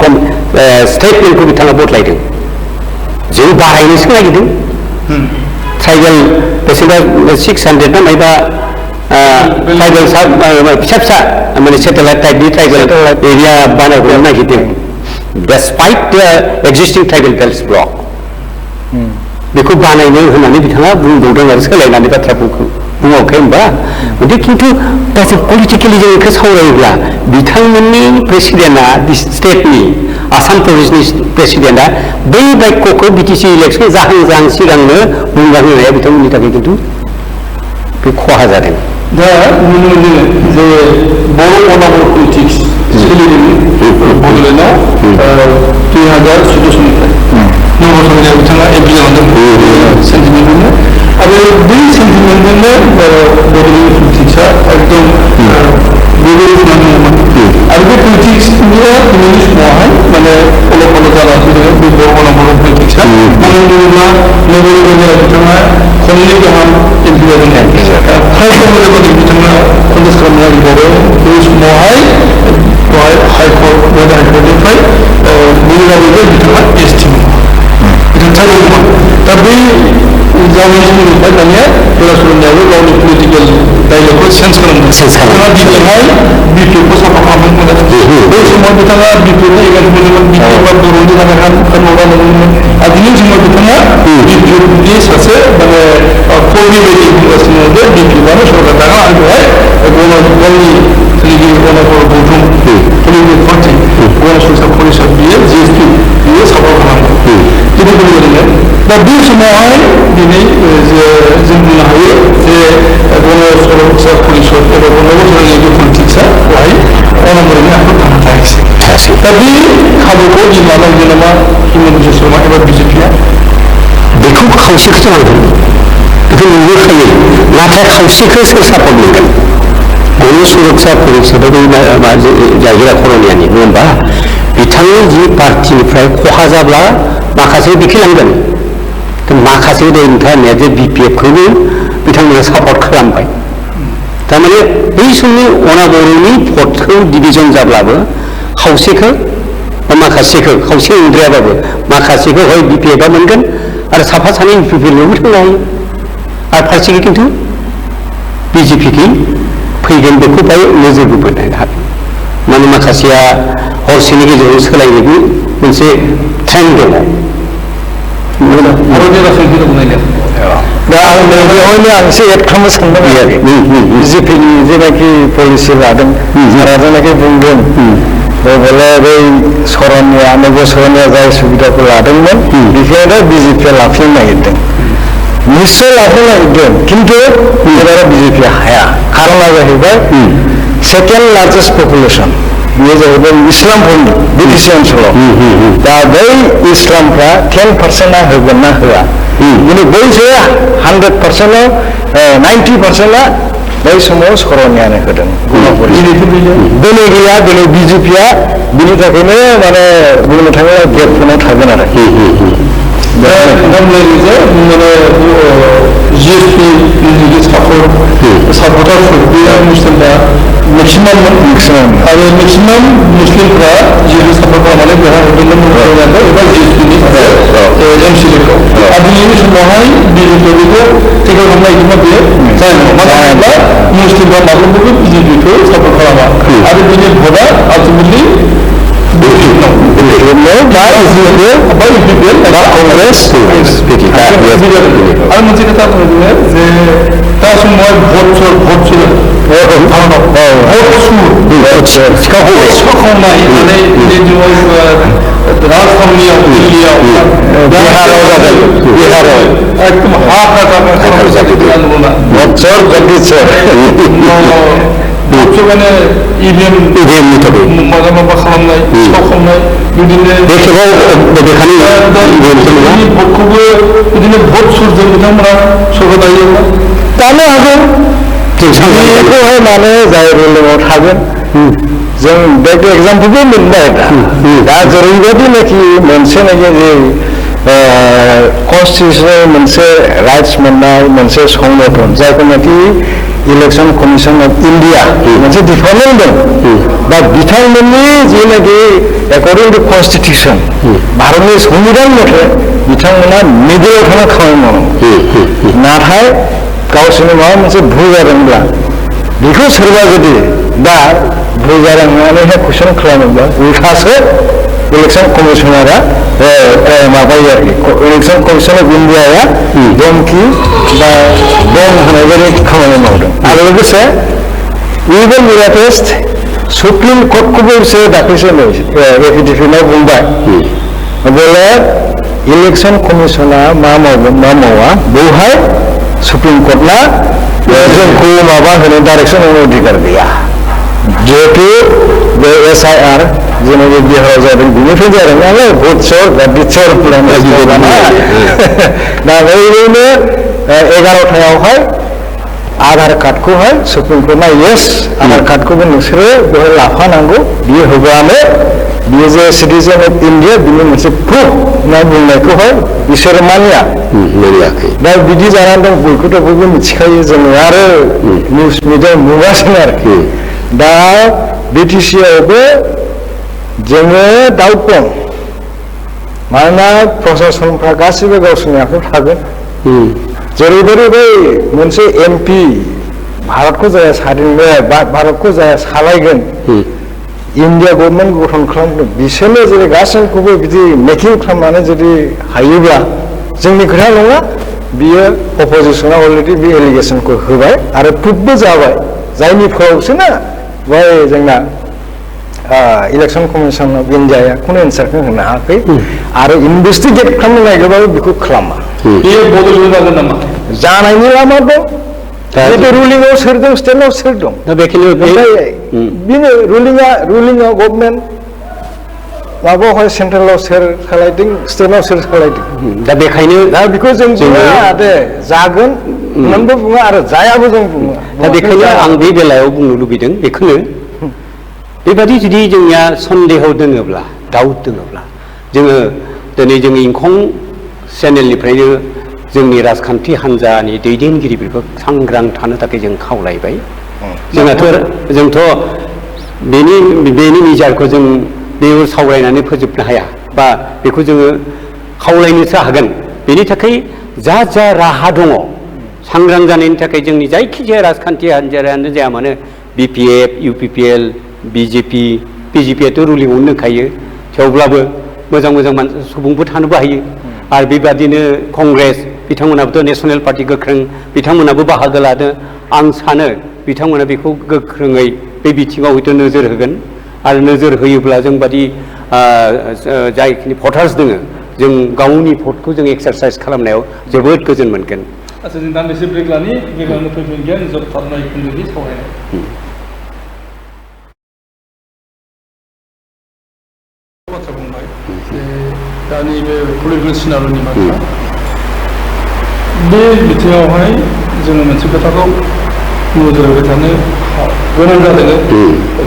S2: स्टेटमेन्टखौ बिथाङा बदलायदों जों बारायनोसो नागिरदों ट्राइबेल बेसेबा 600 ना मायबा ट्राइबेल फिसा फिसा माने सेटेलाइट टाइपनि ट्राइबेल एरिया बानायनो नागिरदों डेस्पाइट द एक्जिस्टिं ट्राइबेल बेल्ट ब्लक बेखौ बानायनो होननानै बिथाङा बुंबावदों आरो सोलायनानै बाथ्राफोरखौ बुङाखै होमबा गथिखे खिन्थु गासै पलिटिकेलि जों बेखौ सावरायोब्ला बिथांमोननि प्रेसिडेन्टआ स्टेटनि आसाम प्रदेशनि प्रेसिडेन्टआ बै बाक्यखौ बिटिसि इलेक्सन जाहां सिगांनो बुंना होनाया बिथांमोननि थाखाय खिन्थु बे खहा जादों
S1: दा नुनो मोनो जे बर' अनाबर पलिटिक्स सोलिदों बड'लेण्डआव 2014 सननिफ्राय नंगौ समनिया बिथाङा एमपि जालांदों सेन्टिमेन्ट मोनो आरो बै सेन्टिमेन्टजोंनो बड'लेण्ड पलिटिक्सआ एकदम बेबायदि आरो बे पलिटिक्सनिया दिनैनि समावहाय माने फल' जाना फैदों बे बर' अनाबर पलिटिक्सआ मानो होनोब्ला नोगोर एरियायाव बिथाङा खननै गाहाम एमपि जादों फ्राय समनिफ्राय बिथाङा कन्टेस्ट खालामनो नागिरबावो बे समावहाय बेवहाय हाइकर्ट हाइकर्टनिफ्राय बेबायदिनो बिथाङा एसटि बिथाङा दंमोन दा बै जानाय समनिफ्राय दानिया बेलासुरनियाबो गावनि पलिटिकेल डाइलगखौ चेन्ज खालामदों बिथाङा गिबियावहाय बिपिएफखौ साफा खालामदोंमोन बै समाव बिथाङा बिपिएफनि एगेन्स्ट मोनोमोन बिपिएफआ बर'नि थाखाय खामानि मोनोमोन आरो दिनै समाव बिथाङा बिपिएफनि सासे माने फौजि बायदि बुंगासिनो जे बिपिएफआनो सरकार दाना आरो बेवहाय गावनि जिखि गणपर गौथुम पलिटिकेल पार्टि गण संसार परिषद बियो जिएसपि बियो साफा खालामदों बिदि बुंदों दा बे समावहाय दिनै जे जों बुंनो हायो जे गण संसार परिषद एबा गणतन्त्रनि पलिटिक्सआ बेवहाय अनाबरनि आखायाव थानो थायाखिसै दा बे खाबुखौ बिमा लांदों नामा हिमन्त बिश्व शर्मा एबा बिजेपिआ
S2: बेखौ खावसेखौसो नांगोन बेखौ नुबोखायो नाथाय खावसेखौ सोर सापर्ट मोनगोन गण सुरक्षा परिषद जागिरा कर'नियानि नङा होमबा बिथांनि जि पार्टिनिफ्राय खहा जाब्ला माखासे बिखिलांगोन माखासे नोंथांनिया जे बिपिएफखौनो बिथांमोना सापर्ट खालामबाय थारमाने बै समनि अनाबर'नि भटखौ डिभिजन जाब्लाबो खावसेखौ माखासेखौ खावसे उद्रायाबाबो माखासेखौ हय बिपिएफआ मोनगोन आरो साफा सानै बिपिएफआवबो थांनो हायो आरो फारसेखै खिन्थु बिजेपिखै फैगोन बेखौ बाय नोजोर बोनो हागोन माने माखासेया हरसेनि गेजेराव सोलायनोबो मोनसे ट्रेन्ड दङ
S1: भारतनि राजखान्थिखौ नायदों
S3: दा आं बेवहायनो आं एसे एड खालामनो सानदों आरो बिजेपिनि जेनाखि पलिसि लादों जेनाखि बुंदों बले बै सरनिया नोगोर सरनिया जाय सुबिदाखौ लादोंमोन बेखायनो बिजेपिया लाफिननो नागिरदों निश्चय लाफिननो नागिरदों खिन्थु एबाराव बिजेपिया हाया खारना जाहैबाय सेकेन्ड लार्जेस्ट पपुलेसन बेयो जाहैबाय इस्लामफोरनि बिटिसि ओनसोलाव दा बै इस्लामफ्रा 10% होगोन ना होआ दिनै बैसो 100%आव 90%आ बै समाव सरनियानो होदों दिनै गैया दिनै बिजेपिया बिनि थाखायनो माने बुंनो थाङोब्ला गेपफोराव थागोन आरो
S1: माने जिएसपि सापर्टारफोर बे मुस्लिमफ्रा मेक्सिमाम आरो मेक्सिमाम मुस्लिमफ्रा जिहेतु सापर्ट खालामनानै बेहा हरदोंमोन एबा जिएसपिनि एमसिएलखौ आरो दिनैनि समावहाय बिजेपिखौ टेकेल खालामनो नागिरदोंमोन बेयो जानाय नङा मानो होनोब्ला मुस्लिमफ्रा माब्लाबाबो बिजेपिखौ सापर्ट खालामा आरो बिनि भटआ आल्टिमेटलि आरो मोनसे खोथा बुंनो जे दा समावहाय भट सिखाव खावनाय माने राजथावनियाव दिल्लीयाव एकदम माने इभिएमनि थाखाय माबा खालामनाय सिखाव खालामनाय बिदिनो भटखौबो बिदिनो भट सुरजों बिथांमोना सरगायो
S3: जानो हागौ बेखौहाय माने जाय रुलिंआव थागोन जों बेक एग्जाम्पलबो मोनबाय दा जेरैबायदिनाखि मोनसे नाखि जे कन्स्टिटिउसनेल मोनसे राइट्स मोननाय मोनसे संगठन जायखौनाखि इलेक्शन कमिशन अफ इन्डिया मोनसे डिपार्टमेन्ट दं दा बिथांमोननि जेनाखि एकर्डिं टु कन्स्टिटिउसन भारतनि संबिधान मथे बिथांमोना मिडियाव थाना खामानि मावनांगौ नाथाय गावसोरनि माबा मोनसे भुल जादोंब्ला बेखौ सोरबा जुदि दा भुल जादों होननानैहाय कुइसन खालामोब्ला उल्थासो इलेक्शन कमिशनारा माबायो आरोखि इलेक्शन कमिशन अफ इन्डियाया धमकि बा बन होनाय बायदि खामानि मावदों आरो लोगोसे इभेन लेटेस्ट सुप्रिम कर्टखौबो बिसोरो दाख्लैसो एफिडेभिटआव बुंबाय बोले इलेक्शन कमिशना मा मावगोन मा मावा बेवहाय सुप्रिम कर्टना जोंखौ माबा होनो डाइरेक्सन होनो अधिकार गैया जिहेतु बे SIR जेनाखि बिहाराव जादों बिनिफ्राय जादों नालाय भट सर दा बिचर दा ओरैनो 11थायावहाय आधार कार्डखौहाय सुप्रिम कर्टना येस आधार कार्डखौबो नोंसोरो बेवहाय लाफानांगौ बियो होबानो बियो जे सिटिजेन अफ इन्डिया बिनि मोनसे प्रुफ होनना बुंनायखौहाय बिसोरो मानियाखै दा बिदि जानानै दं बयखौथ' बयबो मिथिखायो जोङो आरो निउस मिडिया नुगासिनो आरोखि दा BTC-आवबो जोङो दाउट दं मानोना प्रशासनफ्रा गासिबो गावसोरनि आखायाव थागोन जेरैबायदि बै मोनसे MP भारतखौ जाया भारतखौ जाया सालायगोन इन्डिया गभर्नमेन्ट गठन खालामदों बिसोरनो जेरै गासैखौबो बिदि मेकिं खालामनानै जुदि हायोब्ला जोंनि खोथा नङा बियो अपोजिसना अलरेडि बे एलिगेसनखौ होबाय आरो प्रुफबो जाबाय जायनि फलावसो ना बै जोंना इलेक्शन कमिशन अफ इन्डियाया खुनु एन्सारखौ होनो हायाखै आरो इनभेस्टिगेट खालामनो नागिरबाबो बेखौ खालामा
S1: बेयो बदल जागोन नामा
S3: जानायनि लामा दं जितु रुलिंआव सोर दं स्टेटआव सोर दं
S2: दा बेखिनि
S3: बेनो रुलिंआव गभर्नमेन्ट माबायावहाय सेन्ट्रेलाव सोर सालायदों स्टेटआव सोर सालायदों
S2: दा बेखायनो
S3: दा बेखौ जों बुङा दे जागोन होननानैबो बुङा आरो जायाबो जों बुङा
S2: दा बेखायनो आं बे बेलायाव बुंनो लुबैदों बेखौनो बेबादि जुदि जोंनिया सन्देह दङोब्ला दाउट दङोब्ला जोङो दिनै जोंनि इंखं चेनेलनिफ्रायनो जोंनि राजखान्थि हान्जानि दैदेनगिरिफोरखौ सांग्रां थानो थाखाय जों खावलायबाय जोंथ' बेनि निजारखौ जों बेयाव सावरायनानै फोजोबनो हाया बा बेखौ जोङो खावलायनोसो हागोन बेनि थाखाय जा राहा दङ सांग्रां जानायनि थाखाय जोंनि जायखिजाया राजखान्थि हान्जायानो जाया मानो BPF UPPL BJP-PGP-आथ' रुलिंआवनो दंखायो थेवब्लाबो मोजां सुबुंफोर थानोबो हायो आरो बेबादिनो कंग्रेस बिथांमोनाबोथ' नेसनेल पार्टि गोख्रों बिथांमोनाबो बाहागो लादों आं सानो बिथांमोना बेखौ गोख्रोङै बे बिथिङाव हयथ' नोजोर होगोन आरो नोजोर होयोब्ला जों बादि जायखिनि भटार्स दङ जों गावनि भटखौ जों एक्सारसाइज खालामनायाव जोबोद गोजोन मोनगोन
S1: आচ্ছা जों दान्दिसे ब्रेक लानि गेजेरावनो फैफिनगोन जोबथारनाय खोन्दोनि सावरायनाय बाथ्रा बुंबाय दानि बे पलिटिकेल सिनारिनि बाथ्रा बे बिथिङावहाय जोङो मोनसे खोथाखौ नोजोर होबाय थानो गोनां जादों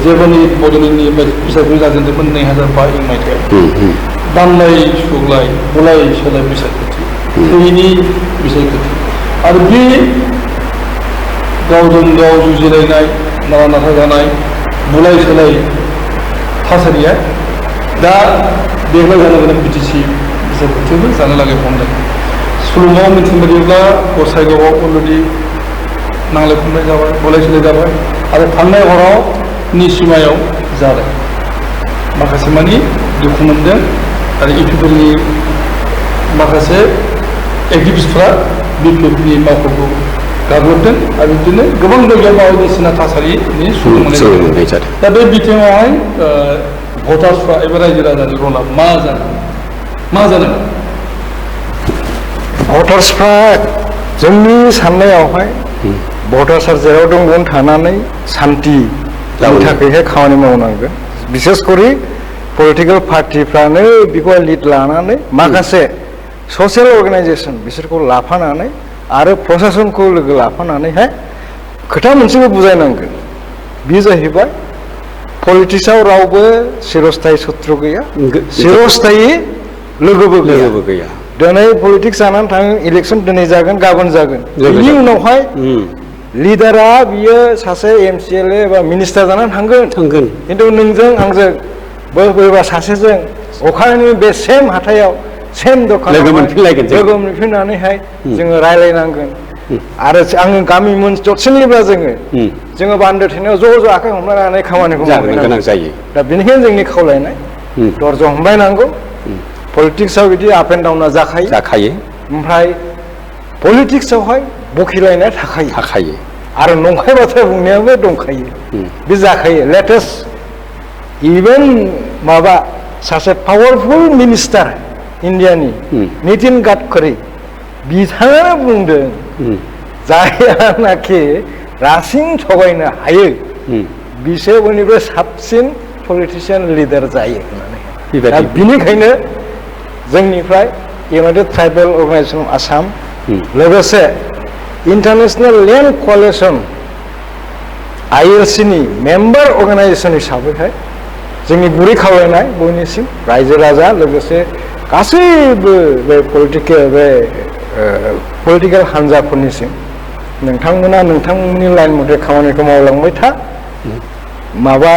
S1: जेब्लानि बड'लेण्डनि बिसायख'थि जाजेनदोंमोन 2005 मायथाइयाव दानलाय सुग्लाय गलाय सोलाय बिसायख'थि थैनि बिसायख'थि आरो बे गावजों गाव जुजिलायनाय नारा नाथा जानाय बुलाय सोलाय थासारिया दा देग्लाय जानो गोनां बिटिसि बिसायख'थियावबो जानो लागै हमदों सुलुङाव मिथिनो बायदिब्ला गसाइगावआव अलरेडि नांलाय खमलाय जाबाय बुलाय सोलाय जाबाय आरो थांनाय हराव निसिमायाव जादों माखासे मानि दुखु मोनदों आरो इउपिपिएलनि माखासे एक्टिभिस्टफ्रा बिपिएफनि मावख'खौ गाग्लोबदों आरो बिदिनो गोबां जायगायाव बायदिसिना थासारिनि सुलुं मोननाय जादों दा बे बिथिङावहाय भटार्सफ्रा एबा रायजो राजानि रला मा जादों
S3: भटार्सफ्रा जोंनि साननायावहाय भटार्सआ जेराव दं बेयावनो थानानै सान्थिनि थाखायहाय खामानि मावनांगोन बिसेस करि पलिटिकेल पार्टिफ्रानो बेखौ लिड लानानै माखासे ससियेल अर्गानाइजेसन बिसोरखौ लाफानानै आरो प्रशासनखौ लोगो लाफानानैहाय खोथा मोनसेबो बुजायनांगोन बे जाहैबाय पलिटिक्सआव रावबो चिरस्थायी शत्रु गैया चिरस्थायी लोगोबो गैया दिनै पलिटिक्स जानानै थाङो इलेक्सन दिनै जागोन गाबोन जागोन बेनि उनावहाय लिडारा बियो सासे एमसिएलए एबा मिनिस्टार जानानै थांगोन खिन्थु नोंजों आंजों बोरैबा सासेजों अखानि बे सेम हाथायाव सेम दखानाव लोगो मोनफिननानैहाय जोङो रायलायनांगोन आरो आङो गामि दरसेनिब्ला जोङो बान्दो थेनायाव ज' आखाइ हमलायनानै खामानिखौ मावनो गोनां जायो दा बेनिखायनो जोंनि खावलायनाय दरजा हमलायनांगौ पलिटिक्सआव बिदि आप एन्ड डाउना जाखायो ओमफ्राय पलिटिक्सआवहाय बखिलायनाय थाखायो आरो नंखाय बाथ्रा बुंनायाबो दंखायो बे जाखायो लेटेस्ट इभेन माबा सासे पावारफुल मिनिस्टार इन्डियानि नितिन गाडकारि बिथाङानो बुंदों जायहानाखि रासिन थगायनो हायो बिसोर बयनिफ्राय साबसिन पलिटिशियान लिडार जायो होननानै दा बिनिखायनो जोंनिफ्राय United tribal organisation of Assam लोगोसे इन्टारनेशनेल लेन्ड क'लिसन ILC नि मेम्बार अर्गानाइजेसन हिसाबैहाय जोंनि गुरै खावलायनाय बयनिसिम रायजो राजा लोगोसे गासैबो बे पलिटिकेल हान्जाफोरनिसिम नोंथांमोना नोंथांमोननि लाइन मथे खामानिखौ मावलांबाय था माबा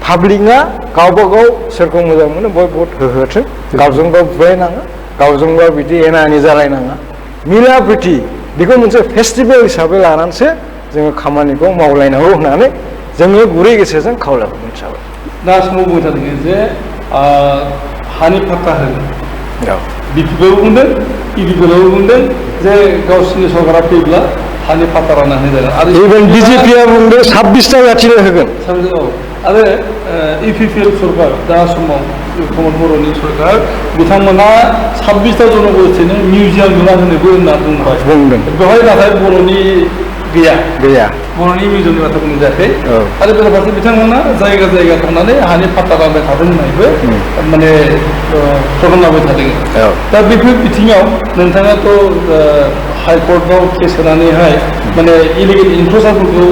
S3: पाब्लिकआ गावबा गाव सोरखौ मोजां मोनो बय भट होथों गावजों गाव बुलायनाङा गावजों गाव बिदि एना एनि जालायनाङा मिला प्रिति बेखौ मोनसे फेस्टिभेल हिसाबै लानानैसो जोङो खामानिखौ मावलायनांगौ होननानै जोङो गुरै गोसोजों खावलायहरनाय जाबाय
S1: दा समाव बुंबाय थादों जे हानि फाट्टा होनो बिपिपिएलबो बुंदों इउपिपिएलबो बुंदों जे गावसिनि सरकारा फैब्ला हानि फाट्टा रानना होनाय जागोन आरो
S3: इभेन बिजेपिआ बुंदों 26टा जाथिनो होगोन
S1: आरो इउपिपिएल सरकार दा समाव प्रमद बर'नि सरकार बिथांमोना 26टा जनगोष्ठीनो मिउजियाम लुना होनोबो होनना बुंदों बेवहाय नाथाय बर'नि गैया बर'नि मिउजियामनि बाथ्रा बुंनाय जायाखै आरो बेराफारसे बिथांमोना जायगा जायगा थांनानै हानि फाट्टा रानबाय थादों होननायबो माने प्रग्राम लाबाय थादों दा बेफोर बिथिङाव नोंथाङाथ' हाइकर्टआव केस होनानैहाय माने इलिगेल इनक्ल'सारफोरखौ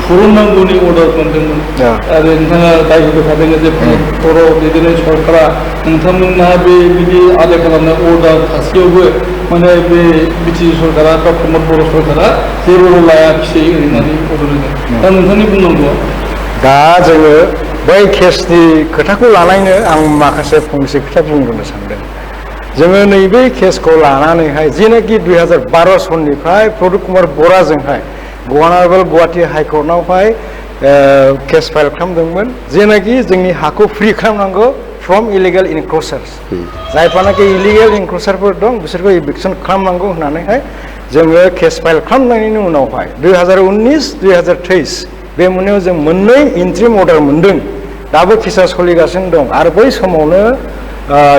S1: फुरुननांगौनि अर्डार मोनदोंमोन आरो नोंथाङा दाय होबाय थादों जे बर' बिदिनो सरकारा नोंथांमोनहा बे बिदि आदाय खालामनाय अर्डार थासेयावबो माने बे बिटिसि सरकारा बा प्रमद बर' सरकारा जेबो लायाखिसै होननानै अर्डार होदों दा नोंथांनि बुंनांगौआ
S3: दा जोङो बै केसनि खोथाखौ लानायनो आं माखासे फंसे खोथा बुंग्रोनो सानदों जोङो नैबे केसखौ लानानैहाय जेनाखि 2012 सननिफ्राय प्रदीप कुमार बराजोंहाय गुवाहाटी हाइकर्टआवहाय केस फाइल खालामदोंमोन जेनाखि जोंनि हाखौ फ्रि खालामनांगौ फ्रम इलिगेल इनक्ल'सार्स जायफोरनाखि इलिगेल इनक्ल'सारफोर दं बिसोरखौ इभिक्सन खालामनांगौ होननानैहाय जोङो केस फाइल खालामनायनि उनावहाय 2019-2023 बे मोननायाव जों मोननै इन्ट्रिम अर्डार मोनदों दाबो केसा सोलिगासिनो दं आरो बै समावनो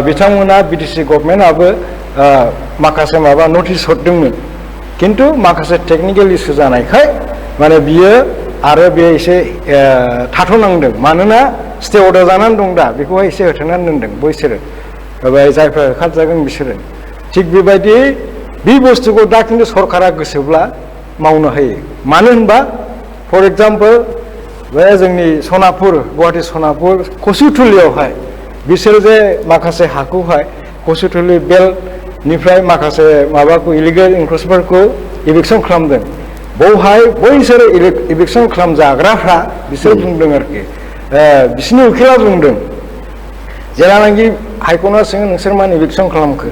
S3: बिथांमोना बिटिसि गभर्नमेन्टआबो माखासे माबा नटिस हरदोंमोन खिन्थु माखासे टेकनिकेल इस्यु जानायखाय माने बियो आरो बे एसे थाथ'नांदों मानोना स्टे अर्डार जानानै दं दा बेखौहाय एसे होथेनानै दोनदों बैसोरो जायफ्रा होखारजागोन बिसोरो थिग बेबायदि बे बुस्थुखौ दा खिन्थु सरकारा गोसोब्ला मावनो हायो मानो होनबा फर एग्जाम्पल बे जोंनि सनापुर गुवाहाटी सनापुर कसुथुलियावहाय बिसोर जे माखासे हाखौहाय कसुथुलि बेलनिफ्राय माखासे माबाखौ इलिगेल इनक्ल'सारफोरखौ इभिक्सन खालामदों बेवहाय बैसोर इलेक्सन खालामजाग्राफ्रा बिसोर बुंदों आरोखि बिसोरनि उखिला बुंदों जेलानाखि हाइकर्टआ सोङो नोंसोर मानो इलेक्सन खालामखो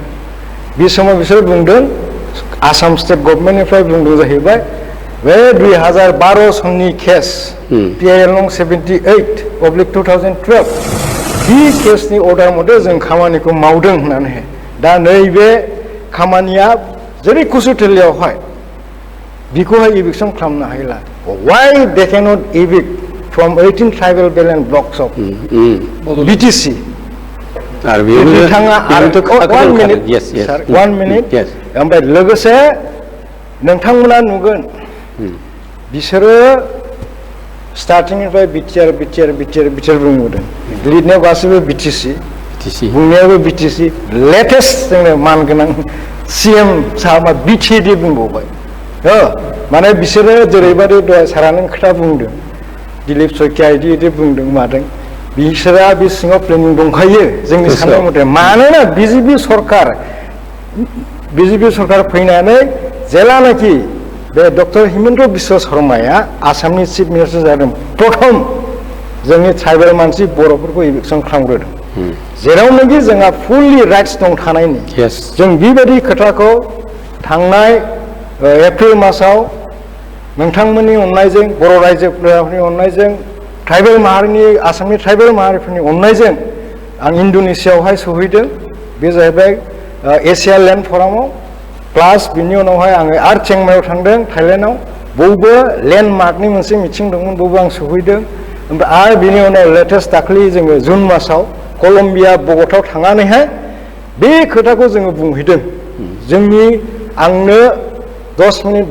S3: बे समाव बिसोर बुंदों आसाम स्टेट गभर्नमेन्टनिफ्राय बुंदों जाहैबाय बे 2012 सननि केस PIL नं 78/2012 बे केसनि अर्डार मथे जों खामानिखौ मावदों होननानै दा नैबे खामानिया जेरै कुसुटेलियावहाय बिखौहाय इभिक्सन खालामनो हायला why they cannot evict from 18 tribal belt and blocks of BTC
S2: आरो बिथाङा
S3: one minute sir 1 minute ओमफ्राय लोगोसे नोंथांमोना नुगोन बिसोरो स्टार्टिंनिफ्राय बिटिआर बुंबोदों लिरनायाव गासैबो BTC बुंनायावबो BTC लेटेस्ट जोंनो मानगोनां CM साहाबा BTD बुंबावबाय माने बिसोरो जेरैबायदि दहाय सारानो खोथा बुंदों दिलीप सयकिया इदि बुंदों मादों बिसोरा बे सिङाव प्लेनिं दंखायो जोंनि साननाय मथे मानोना बिजेपि सरकार फैनानै जेलानाखि बे डक्टर हिमन्त बिश्व शर्माया आसामनि चिफ मिनिस्टार जादों प्रथम जोंनि ट्राइबेल मानसि बर'फोरखौ इलेक्सन खालामग्रोदों जेरावनोखि जोंहा फुललि राइट्स दं थानायनि जों बेबायदि खोथाखौ थांनाय एप्रिल मासाव नोंथांमोननि अननायजों बर' रायजोफोरनि अननायजों ट्राइबेल माहारिनि आसामनि ट्राइबेल माहारिफोरनि अननायजों आं इन्ड'नेसियावहाय सहैदों बे जाहैबाय एसिया लेन्ड फरामाव प्लास बिनि उनावहाय आङो आरो चेंमाइयाव थांदों थाइलेण्डआव बयबो लेन्डमार्कनि मोनसे मिथिं दंमोन बयबो आं सहैदों ओमफ्राय आरो बिनि उनाव लेटेस्ट दाखालि जोङो जुन मासाव कलम्बिया बग'टाव थांनानैहाय बे खोथाखौ जोङो बुंहैदों जोंनि आंनो 10 मिनिट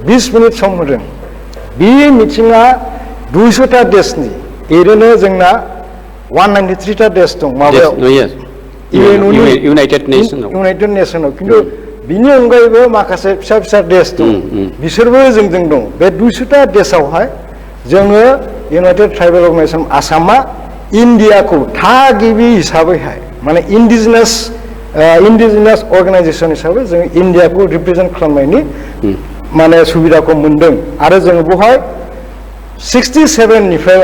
S3: 20 मिनिट सम होदों बे मिथिङा 200टा देशनि ओरैनो जोंना 193टा देश दं माबायाव इउनाइटेड नेशनाव खिन्थु बिनि अनगायैबो माखासे फिसा फिसा देश दं बिसोरबो जोंजों दं बे 200टा देशआवहाय जोङो इउनाइटेड ट्राइबेल अर्गानाइजेसन आसामा इन्डियाखौ थागिबि हिसाबैहाय माने इन्डिजिनास अर्गानाइजेसन हिसाबै जों इन्डियाखौ रिप्रेजेन्ट खालामनायनि माने सुबिदाखौ मोनदों आरो जोङो बेवहाय 1967निफ्राय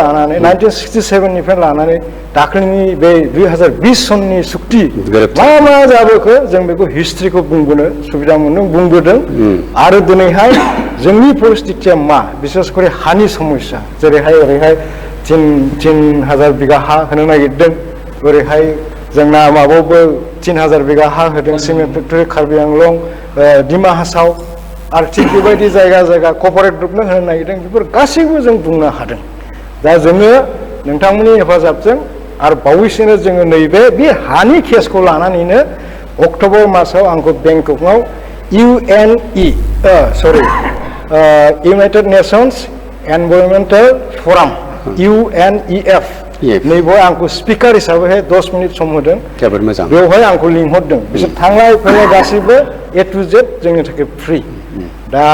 S3: लानानै दाख्लैनि बे 2020 सननि सुक्ति मा जाबोखो जों बेखौ हिस्ट्रिखौ बुंबोनो सुबिदा मोनदों बुंबोदों आरो दिनैहाय जोंनि परिस्थितिया मा बिसेस करे हानि समस्या जेरैहाय ओरैहाय 3,000 बिगा हा होनो नागिरदों ओरैहाय जोंना माबायावबो 3,000 बिगा हा होदों सिमेन्ट फेक्टरि कार्बि आंलं डिमा हासाव आरो थिग बेबायदि जायगा कर्परेट ग्रुपनो होनो नागिरदों बेफोर गासैबो जों बुंनो हादों दा जोङो नोंथांमोननि हेफाजाबजों आरो बावैसोनो जोङो नैबे बे हानि केसखौ लानानैनो अक्ट'बर मासाव आंखौ बेंककआव इउनाइटेड नेशन्स एनभाइरनमेन्टेल फराम UNEF नैबेहाय आंखौ स्पिकार हिसाबैहाय 10 मिनिट सम होदों
S2: जोबोद मोजां
S3: बेवहाय आंखौ लिंहरदों बिसोर थांलाय फैलाय गासैबो A to Z जोंनि थाखाय फ्रि दा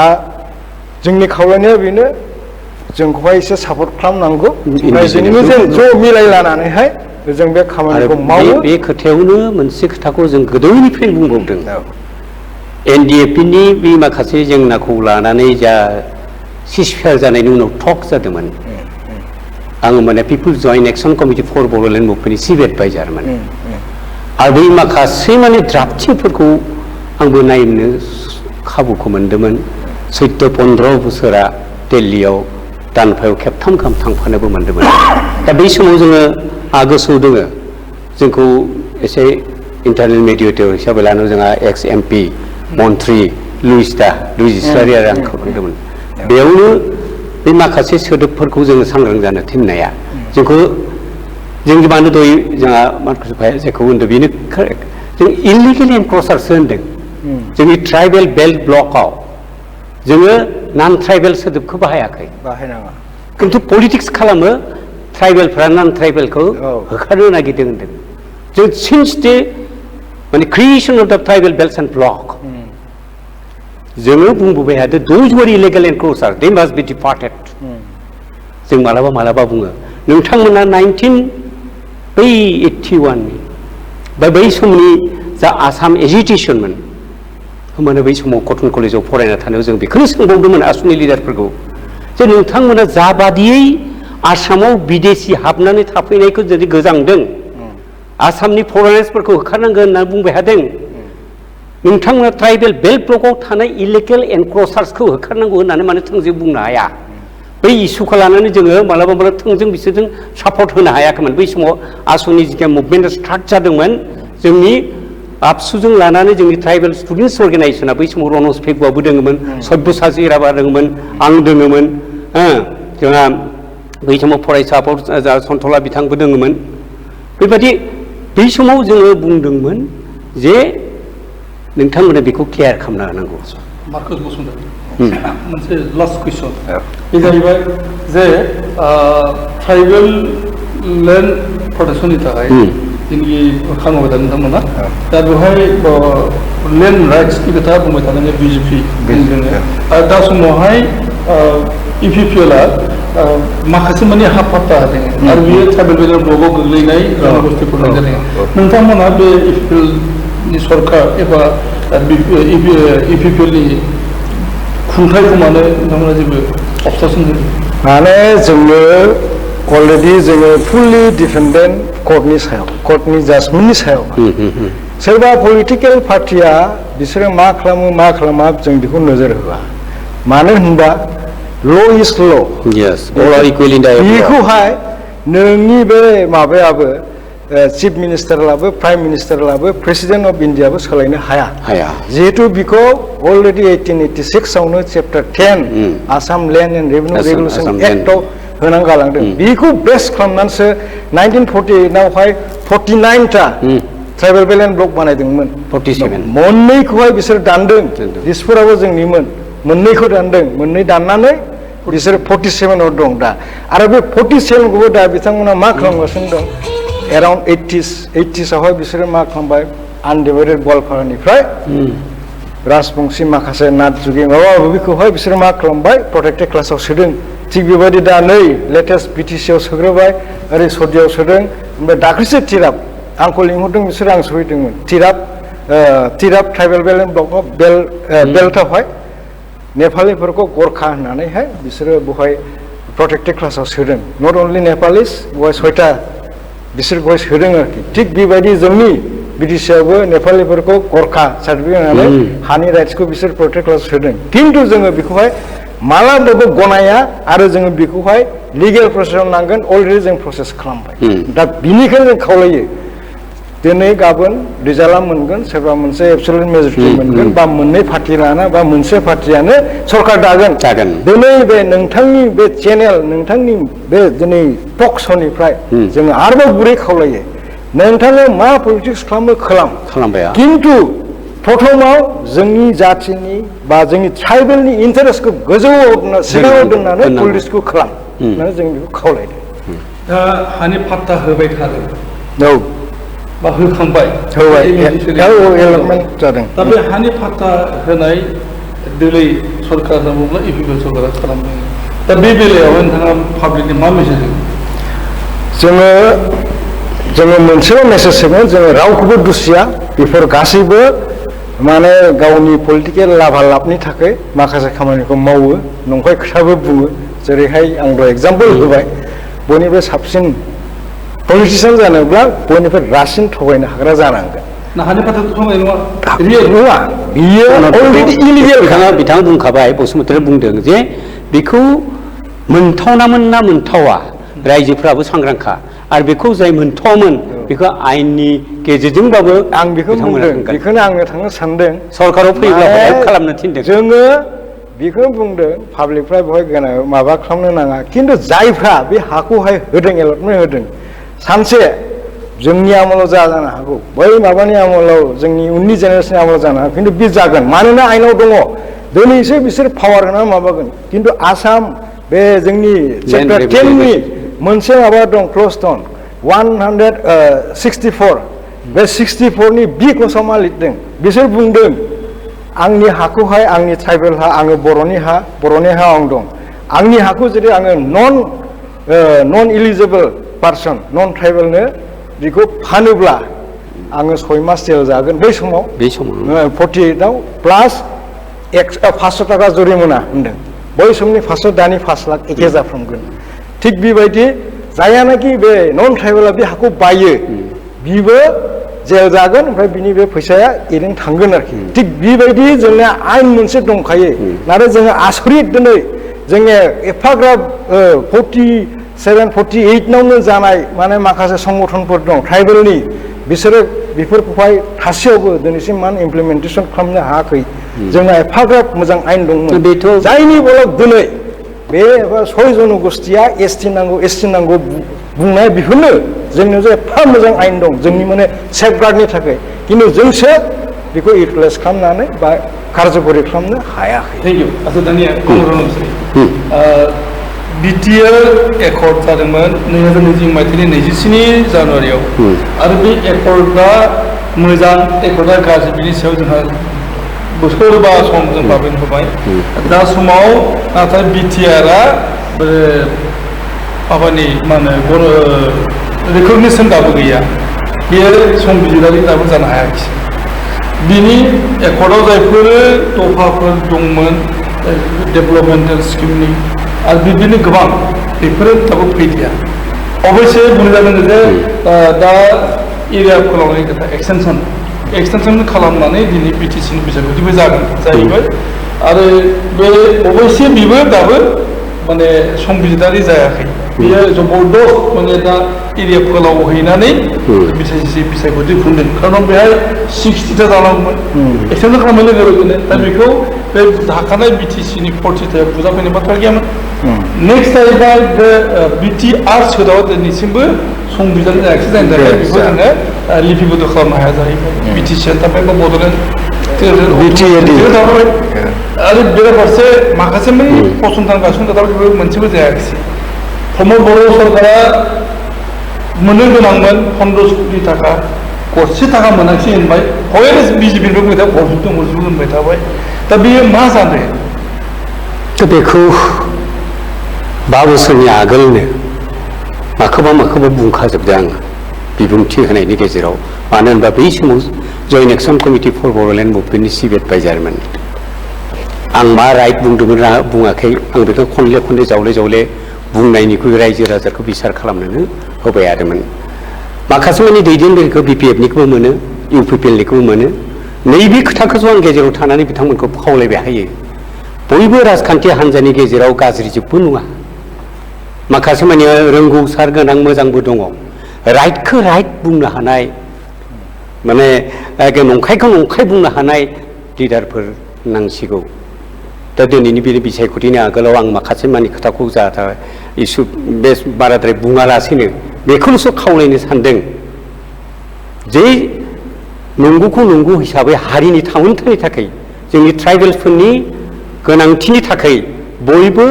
S3: जोंनि खावलायनाया बेनो जोंखौहाय एसे सापर्ट खालामनांगौ जोंनिनो ज' मिलायलानानैहाय जों बे खामानिखौ मावो
S2: बे खोथायावनो मोनसे खोथाखौ जों गोदोनिफ्राय बुंबावदों NDFनि बे माखासे जेंनाखौ लानानै जा सिजफायार जानायनि उनाव टक जादोंमोन आङो माने peoples joint action committee for Bodoland मुभमेन्टनि चिफ एडभाइजारमोन आरो बै माखासे माने ड्राफ्टिंफोरखौ आंबो नायनो खाबुखौ मोन्दोंमोन 14-15 बोसोरा दिल्लीयाव दानफायाव खेबथाम गाहाम थांफानोबो मोन्दोंमोन दा बै समाव जोङो गोसोआव दोङो जोंखौ एसे इन्टारनेल मेडिएटर हिसाबै लानो जोंहा एक्स MP मन्त्रि लुइस इस्लारि आरो आंखौ मोन्दोंमोन बेयावनो बे माखासे सोदोबफोरखौ जोङो सांग्रां जानो थिननाया जोंखौ जों मानो दय जोंहा मानसिफोरा जायखौ होनदों बेनो जों इलिगेल एनक्रचारसो होनदों जोंनि ट्राइबेल बेल्ट ब्लकआव जोङो नन ट्राइबेल सोदोबखौ बाहायाखै
S3: बाहायनाङा
S2: खिन्थु पलिटिक्स खालामो ट्राइबेलफ्रा नन ट्राइबेलखौ होखारनो नागिरदों होनदों जों सिन्स दे माने creation of the tribal belt and block जोङो बुंबोबाय थादों those were illegal encroacher they must be departed जों मालाबा बुङो नोंथांमोना 1981 नि बै समनि जा आसाम एजिटेसनमोन होमबानो बै समाव कटन कलेजाव फरायना थानायाव जों बेखौनो सोंबावदोंमोन आसुनि लिडारफोरखौ जे नोंथांमोना जाबादियै आसामाव बिदेशी हाबनानै थाफैनायखौ जुदि गोजांदों आसामनि फरेनार्सफोरखौ होखारनांगोन होनना बुंबाय थादों नोंथांमोना ट्राइबेल बेल्ट ब्लकआव थानाय इलिगेल एनक्रचार्सखौ होखारनांगौ होननानै मानो थोंजों बुंनो हाया बै इस्युखौ लानानै जोङो मालाबा मालाबा थोंजों बिसोरजों सापर्ट होनो हायाखैमोन बै समाव आसुनि जिखिया मुभमेन्टआ स्टार्ट जादोंमोन जोंनि आबसुजों लानानै जोंनि ट्राइबेल स्टुडेन्टस अर्गेनाइजेसना बै समाव रनज पेगुआबो दोङोमोन सब्यसाचि राभा दोङोमोन आं दोङोमोन जोंहा बै समाव फरायसा आफाद सन्थला बिथांबो दोङोमोन बेबायदि बै समाव जोङो बुंदोंमोन जे नोंथांमोना बेखौ क्लियार खालामना होनांगौ
S1: मार्कास बसुमतारी मोनसे लास्ट कुइसन बे जाहैबाय जे ट्राइबेल लेन्ड प्रटेक्सननि थाखाय जोंनि खामानि थादों नोंथांमोना दा बेवहाय लेन्ड राइट्सनि खोथा बुंबाय थादों बिजेपि आरो दा समावहाय इपिपिएलआ माखासे माने हाफात्ता होदों आरो बियो ट्राइबेल बेलेन्ड ब्लकआव गोग्लैनाय जनगोष्ठीफोर जादों नोंथांमोना बे इपिपिएलनि सरकार एबा इपिपिएलनि खुंथायखौ मानो नोंथांमोना जेबो अबस्ट्राकसन होयो
S3: माने जोंनो अलरेडि जोङो फुललि डिपेन्डेन्ट कर्टनि सायाव कर्टनि जाजमेन्टनि सायाव सोरबा पलिटिकेल पार्टिया बिसोरो मा खालामो मा खालामा जों बेखौ नोजोर होआ मानो होनबा ल इज ल बेखौहाय नोंनि बे माबायाबो चिफ मिनिस्टाराबो प्राइम मिनिस्टाराबो प्रेसिडेन्ट अफ इन्डियाबो सोलायनो हाया जिहेतु बिखौ अलरेडि 1886 आवनो chapter 10 Assam land and revenue regulation एक्टआव होनां गालांदों बेखौ बेस खालामनानैसो 1948 आवहाय 49टा ट्राइबेल बेलेन्ड ब्लक बानायदोंमोन
S2: 47
S3: मोननैखौहाय बिसोर दानदों दिसपुराबो जोंनिमोन मोननैखौ दानदों मोननै दाननानै बिसोर 47 आव दं दा आरो बे 47 खौबो दा बिथांमोना मा खालामगासिनो दं एराउन्ड 80s आवहाय बिसोरो मा खालामबाय आनडिभाइडेड गवालपारानिफ्राय राजबंशी माखासे नाथ जुगि माबा माबिखौहाय बिसोरो मा खालामबाय प्रटेक्टेड क्लासाव सोदों थिग बेबायदि दा नै लेटेस्ट बिटिसिआव सोग्रोबाय ओरै सदियाव सोदों ओमफ्राय दाख्लैसो तिराप आंखौ लिंहरदों बिसोरो आं सहैदोंमोन तिराप ट्राइबेल बेलेन्ड ब्लकआव बेल्टआवहाय नेपालिफोरखौ गरखा होननानैहाय बिसोरो बेवहाय प्रटेक्टेड क्लासाव सोदों नट अनलि नेपालिस बेवहाय 6टा बिसोर बेवहाय सोदों आरोखि थिग बेबायदि जोंनि बिटिसिआवबो नेपालिफोरखौ गरखा सार्टिफिकेट होनानै हानि राइट्सखौ बिसोर प्रटेक्ट क्लासाव सोदों खिन्थु जोङो बेखौहाय मालाबाबो गनाया आरो जोङो बेखौहाय लिगेल प्रसेसआव नांगोन अलरेडि जों प्रसेस खालामबाय दा बिनिखायनो जों खावलायो दिनै गाबोन रिजाल्टआ मोनगोन सोरबा मोनसे एबसुलुट मेजरिटि मोनगोन बा मोननै पार्टि लाना बा मोनसे पार्टियानो सरकार दागोन दिनै बे नोंथांनि बे चेनेल नोंथांनि बे दिनै टक श'निफ्राय जोङो आरोबाव गुरै खावलायो नोंथाङा मा पलिटिक्स खालामबाय खिन्थु प्रथमाव जोंनि जाथिनि बा जोंनि ट्राइबेलनि इन्टारेस्टखौ गोजौआव सिगाङाव दोननानै पलिटिक्सखौ खालाम होननानै जों बेखौ खावलायदों
S1: दा हानि पाट्टा होबाय थादों बा होखांबाय
S3: एलटमेन्ट जादों
S1: दा बे हानि पाट्टा होनाय दिनै सरकार होनना बुङोब्ला इपिपिएल सरकारा खालामदों दा बे बेलायाव नोंथाङा पाब्लिकनि मा मेसेज होगोन जोङो मोनसेल' मेसेज होगोन जोङो रावखौबो दुसिया बेफोर गासैबो माने गावनि पलिटिकेल लाभालाभनि थाखाय माखासे खामानिखौ मावो नंखाय खोथाबो बुङो जेरैहाय आं दहाय एग्जाम्पल होबाय बयनिफ्राय साबसिन पलिटिशियान जानोब्ला बयनिफ्राय रासिन थगायनो हाग्रा जानांगोन हानि पाट्टा थगायनाय नङा
S3: बियो अलरेडि इलिगेल
S2: बिथाङा बुंखाबाय बसुमतारी बुंदों जे बेखौ मोनथावनामोन ना मोनथावा रायजोफ्राबो सांग्रांखा आरो बेखौ जाय मोनथावामोन बेखौ आयेननि गेजेरजोंबाबो
S3: आं बेखौ बुंदों बेखौनो आङो थांनो सानदों
S2: सरकाराव फैयोब्ला हेल्प खालामनो थिनदों
S3: जोङो बेखौनो बुंदों पाब्लिकफ्रा बेवहाय माबा खालामनो नाङा खिन्थु जायफ्रा बे हाखौहाय होदों एलटमेन्ट होदों सानसे जोंनि आमोलाव जानो हागौ बै माबानि आमोलाव जोंनि उननि जेनेरेसननि आमोलाव जानो हागौ खिन्थु बे जागोन मानोना आयेनाव दङ दिनैसो बिसोर पावार होनानै माबागोन खिन्थु आसाम बे जोंनि चेप्टार 10नि मोनसे माबा दं क्लज दं 164 बे 64नि बि क्लजआव मा लिरदों बिसोर बुंदों आंनि हाखौहाय आंनि ट्राइबेल हा आङो बर'नि हा आं दं आंनि हाखौ जुदि आङो नन इलिजिबल पार्सन नन ट्राइबेलनो बेखौ फानोब्ला आङो 6 मास जेल जागोन बै समाव
S2: बे समाव
S3: 48आव प्लास 500 थाखा जुरिमाना होनदों बै समनि 500 दानि 5 लाख एखे जाफ्रामगोन थिग बेबायदि जायानाखि बे नन ट्राइबेला बे हाखौ बायो बिबो जेल जागोन ओमफ्राय बिनि बे फैसाया ओरैनो थांगोन आरोखि थिग बेबायदि जोंना आयेन मोनसे दंखायो नाथाय जोङो आसरित दिनै जोङो एफाग्राब 47 48 नावनो जानाय माने माखासे संगठनफोर दं ट्राइबेलनि बिसोरो बेफोरखौहाय थासेयावबो दिनैसिम मान इमप्लिमेन्टेसन खालामनो हायाखै जोंना एफाग्राब मोजां आयेन दंमोन जायनि बलाव दिनै बे 6 जनगोष्ठीया एसटि नांगौ बुंनाय बेफोरनो जोंनियाव जे एफा मोजां आयेन दं जोंनि माने सेफगार्डनि थाखाय खिन्थु जोंसो बेखौ इउटिलाइज खालामनानै बा कारजकरि खालामनो हायाखै
S1: थेंक इउ आच्चा दानिया बिटिआर एकर्ड जादोंमोन 2020 मायथाइनि 27 जानुवारियाव आरो बे एकर्डआ मोजां एकर्डआ गाज्रि बिनि सायाव जोंहा बोसोरबा सम जों बाबेन होबाय दा समाव नाथाय बिटिआरआ माबानि मा होनो रिकगनिसन दाबो गैया बेयो संबिजिरारि दाबो जानो हायाखिसै बिनि एकर्डआव जायफोर दफाफोर दंमोन डेभेलपमेन्टेल स्किमनि आरो बिदिनो गोबां बेफोरो दाबो फैलिया अबयसे बुंजागोन जे दा एरिया फोलावनायनि खोथा एक्सटेनसन खालामनानै दिनै बिटिसिनि बिसायख'थिबो जाहैबाय आरो बे अबयसे बेबो दाबो माने संबिजिरारि जायाखै बेयो जबरदस्त माने दा एरिया फोलावहैनानै बिसायख'थि खुंदों खारन बेहाय 60टा जानांगौमोन एक्सटेनसन खालामनाय लोगो लोगोनो दा बेखौ बे थाखानाय बिटिसिनि 40टायाव बुजाफैनाय बाथ्रा गैयामोन नेक्स्ट जाहैबाय बे बिटिआर सोदाव दिनैसिमबो संबिजिरनाय जायाखै जायनि थाखाय बेखौ जोङो लिपिबद्ध खालामनो हाया जाहैबाय बिटिसिआनो थाबाय बा बड'लेण्ड आरो बेराफारसे माखासे फसंथान गायसनजाथाव बेबो मोनसेबो जायाखिसै प्रमद बर' सरकारा मोननो गोनांमोन 15 कोटि थाखा गरसे थाखा मोनाखिसै होनबाय हयथ बिजेपिनिफ्राय बुंबाय था हरजोबदों होनबाय थाबाय दा बेयो मा जादों
S2: बेखौ 5 बोसोरनि आगोलनो माखौबा बुंखाजोबदों आङो बिबुंथि होनायनि गेजेराव मानो होनबा बै समाव joint action committee for Bodoland मुभमेन्टनि चिफ एडभाइजारमोन आं मा राइट बुंदोंमोन बुङाखै आं बेखौ खनले जावले बुंनायनिख्रुइ रायजो राजाखौ बिसार खालामनोनो होबाय थादोंमोन माखासे माने दैदेनगिरिखौ बिपिएफनिखौबो मोनो इउपिपिएलनिखौबो मोनो नैबे खोथाखौसो आं गेजेराव थानानै बिथांमोनखौ खावलायबाय हायो बयबो राजखान्थि हान्जानि गेजेराव गाज्रिजोबबो नङा माखासे माने रोंगौसार गोनां मोजांबो दङ राइटखौ राइट बुंनो हानाय माने नंखायखौ नंखाय बुंनो हानाय लिडारफोर नांसिगौ दा दिनैनि बे बिसायख'थिनि आगोलाव आं माखासे मानि खोथाखौ इसु बे बाराद्राय बुङालासेनो बेखौल'सो खावलायनो सानदों जे नंगौखौ नंगौ हिसाबै हारिनि थामोनथायनि थाखाय जोंनि ट्राइबेल्सफोरनि गोनांथिनि थाखाय बयबो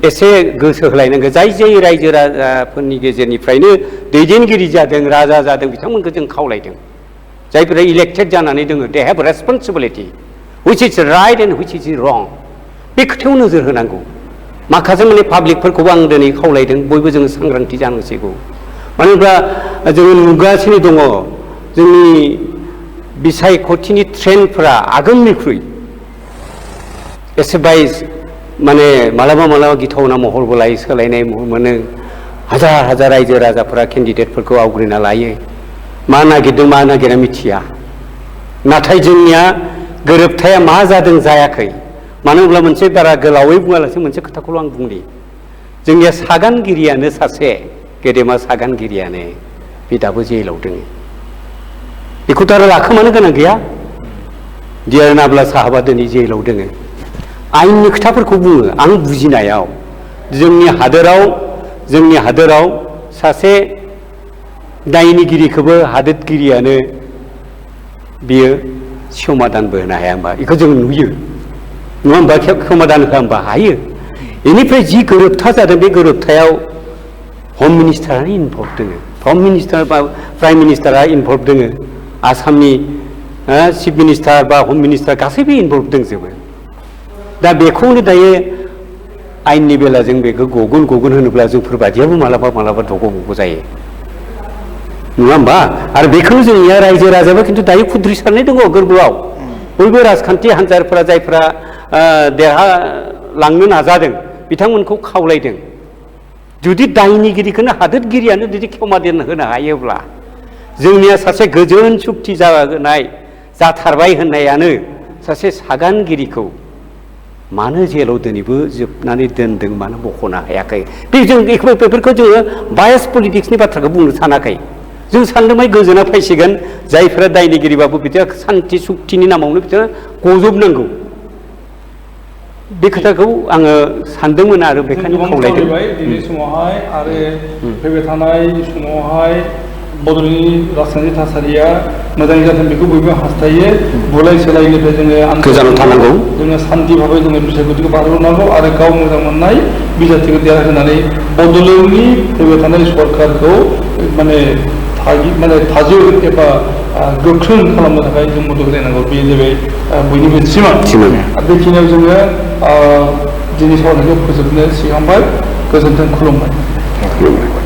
S2: एसे गोसो होलायनांगौ जाय रायजो राजाफोरनि गेजेरनिफ्रायनो दैदेनगिरि जादों राजा जादों बिथांमोनखौ जों खावलायदों जायफोरा इलेक्टेड जानानै दङ they have responsibility which is right and which is wrong बे खोथायाव नोजोर होनांगौ माखासे माने पाब्लिकफोरखौबो आं दिनै खावलायदों बयबो जोङो सांग्रांथि जानांसिगौ मानो होनब्ला जोङो नुगासिनो दङ जोंनि बिसायख'थिनि ट्रेन्डफोरा आगोलनिख्रुइ एसे बाइस माने मालाबा गिथावना महरबो लायो सोलायनाय महर मोनो हाजार रायजो राजाफोरा केन्डिडेटफोरखौ आवग्रिना लायो मा नागिरदों मा नागिरा मिथिया नाथाय जोंनिया गोरोबथाया मा जादों जायाखै मानो होनब्ला मोनसे बारा गोलावै बुङालासे मोनसे खोथाखौल' आं बुंनि जोंनिया सागानगिरियानो सासे गेदेमा सागानगिरियानो बे दाबो जेलाव दङ बेखौथ' आरो लाखोमानो गोनां गैया डिआर नाब्ला साहाबा दिनै जेलाव दङ आयेननि खोथाफोरखौ बुङो आं बुजिनायाव जोंनि हादोराव सासे दायनिगिरिखौबो हादोरगिरियानो बियो समादानबो होनो हाया होनबा बेखौ जों नुयो नङा होनबा समादान होआ होनबा हायो बेनिफ्राय जि गोरोबथा जादों बे गोरोबथायाव हम मिनिस्टारानो इनभल्भ दङ हम मिनिस्टार बा प्राइम मिनिस्टारा इनभल्भ दङ आसामनि चिफ मिनिस्टार बा हम मिनिस्टार गासैबो इनभल्भ दंजोबो दा बेखौनो दायो आयेननि बेलाजों बेखौ गगन होनोब्ला जोंफोरबादियाबो मालाबा दग' जायो नङा होमबा आरो बेखौनो जोंनिया रायजो राजाबो खिन्थु दायो खुद्रि सारनाय दङ गोरबोआव बयबो राजखान्थि हान्जाफोरा जायफोरा देरहालांनो नाजादों बिथांमोनखौ खावलायदों जुदि दायनिगिरिखौनो हादोरगिरियानो जुदि क्षमा होनो हायोब्ला जोंनिया सासे गोजोन सुक्ति जानाय जाथारबाय होननायानो सासे सागानगिरिखौ मानो जेलाव दिनैबो जोबनानै दोनदों मानो बख'नो हायाखै बेफोरखौ जोङो बायास पलिटिक्सनि बाथ्राखौ बुंनो सानाखै जों सानदोंमाय गोजोना फैसिगोन जायफोरा दायनिगिरिबाबो बिथाङा सान्थि सुक्तिनि नामावनो बिथाङा गजबनांगौ बे खोथाखौ आङो सानदोंमोन आरो बेखायनो खावलायदों
S1: दिनै समावहाय आरो फैबाय थानाय समावहाय बड'लेण्डनि राजखान्थि थासारिया मोजाङै जाथों बेखौ बयबो हास्थायो बुलाय सोलायनिफ्राय जोङो
S2: गोजानाव थानांगौ
S1: जोङो सान्थि भाबै जोङो बिसायख'थिखौ बारहोनांगौ आरो गाव मोजां मोननाय बिजाथिखौ देरहाहोनानै बड'लेण्डनि फैबाय थानाय सरकारखौ माने थाजिम एबा गोख्रों खालामनो थाखाय जों मदद होलायनांगौ बे जाबाय बयनिबो सिमां बेखिनियाव जोङो दिनै सावरायनायखौ फोजोबनो सिगांबाय गोजोन्थों खुलुमबाय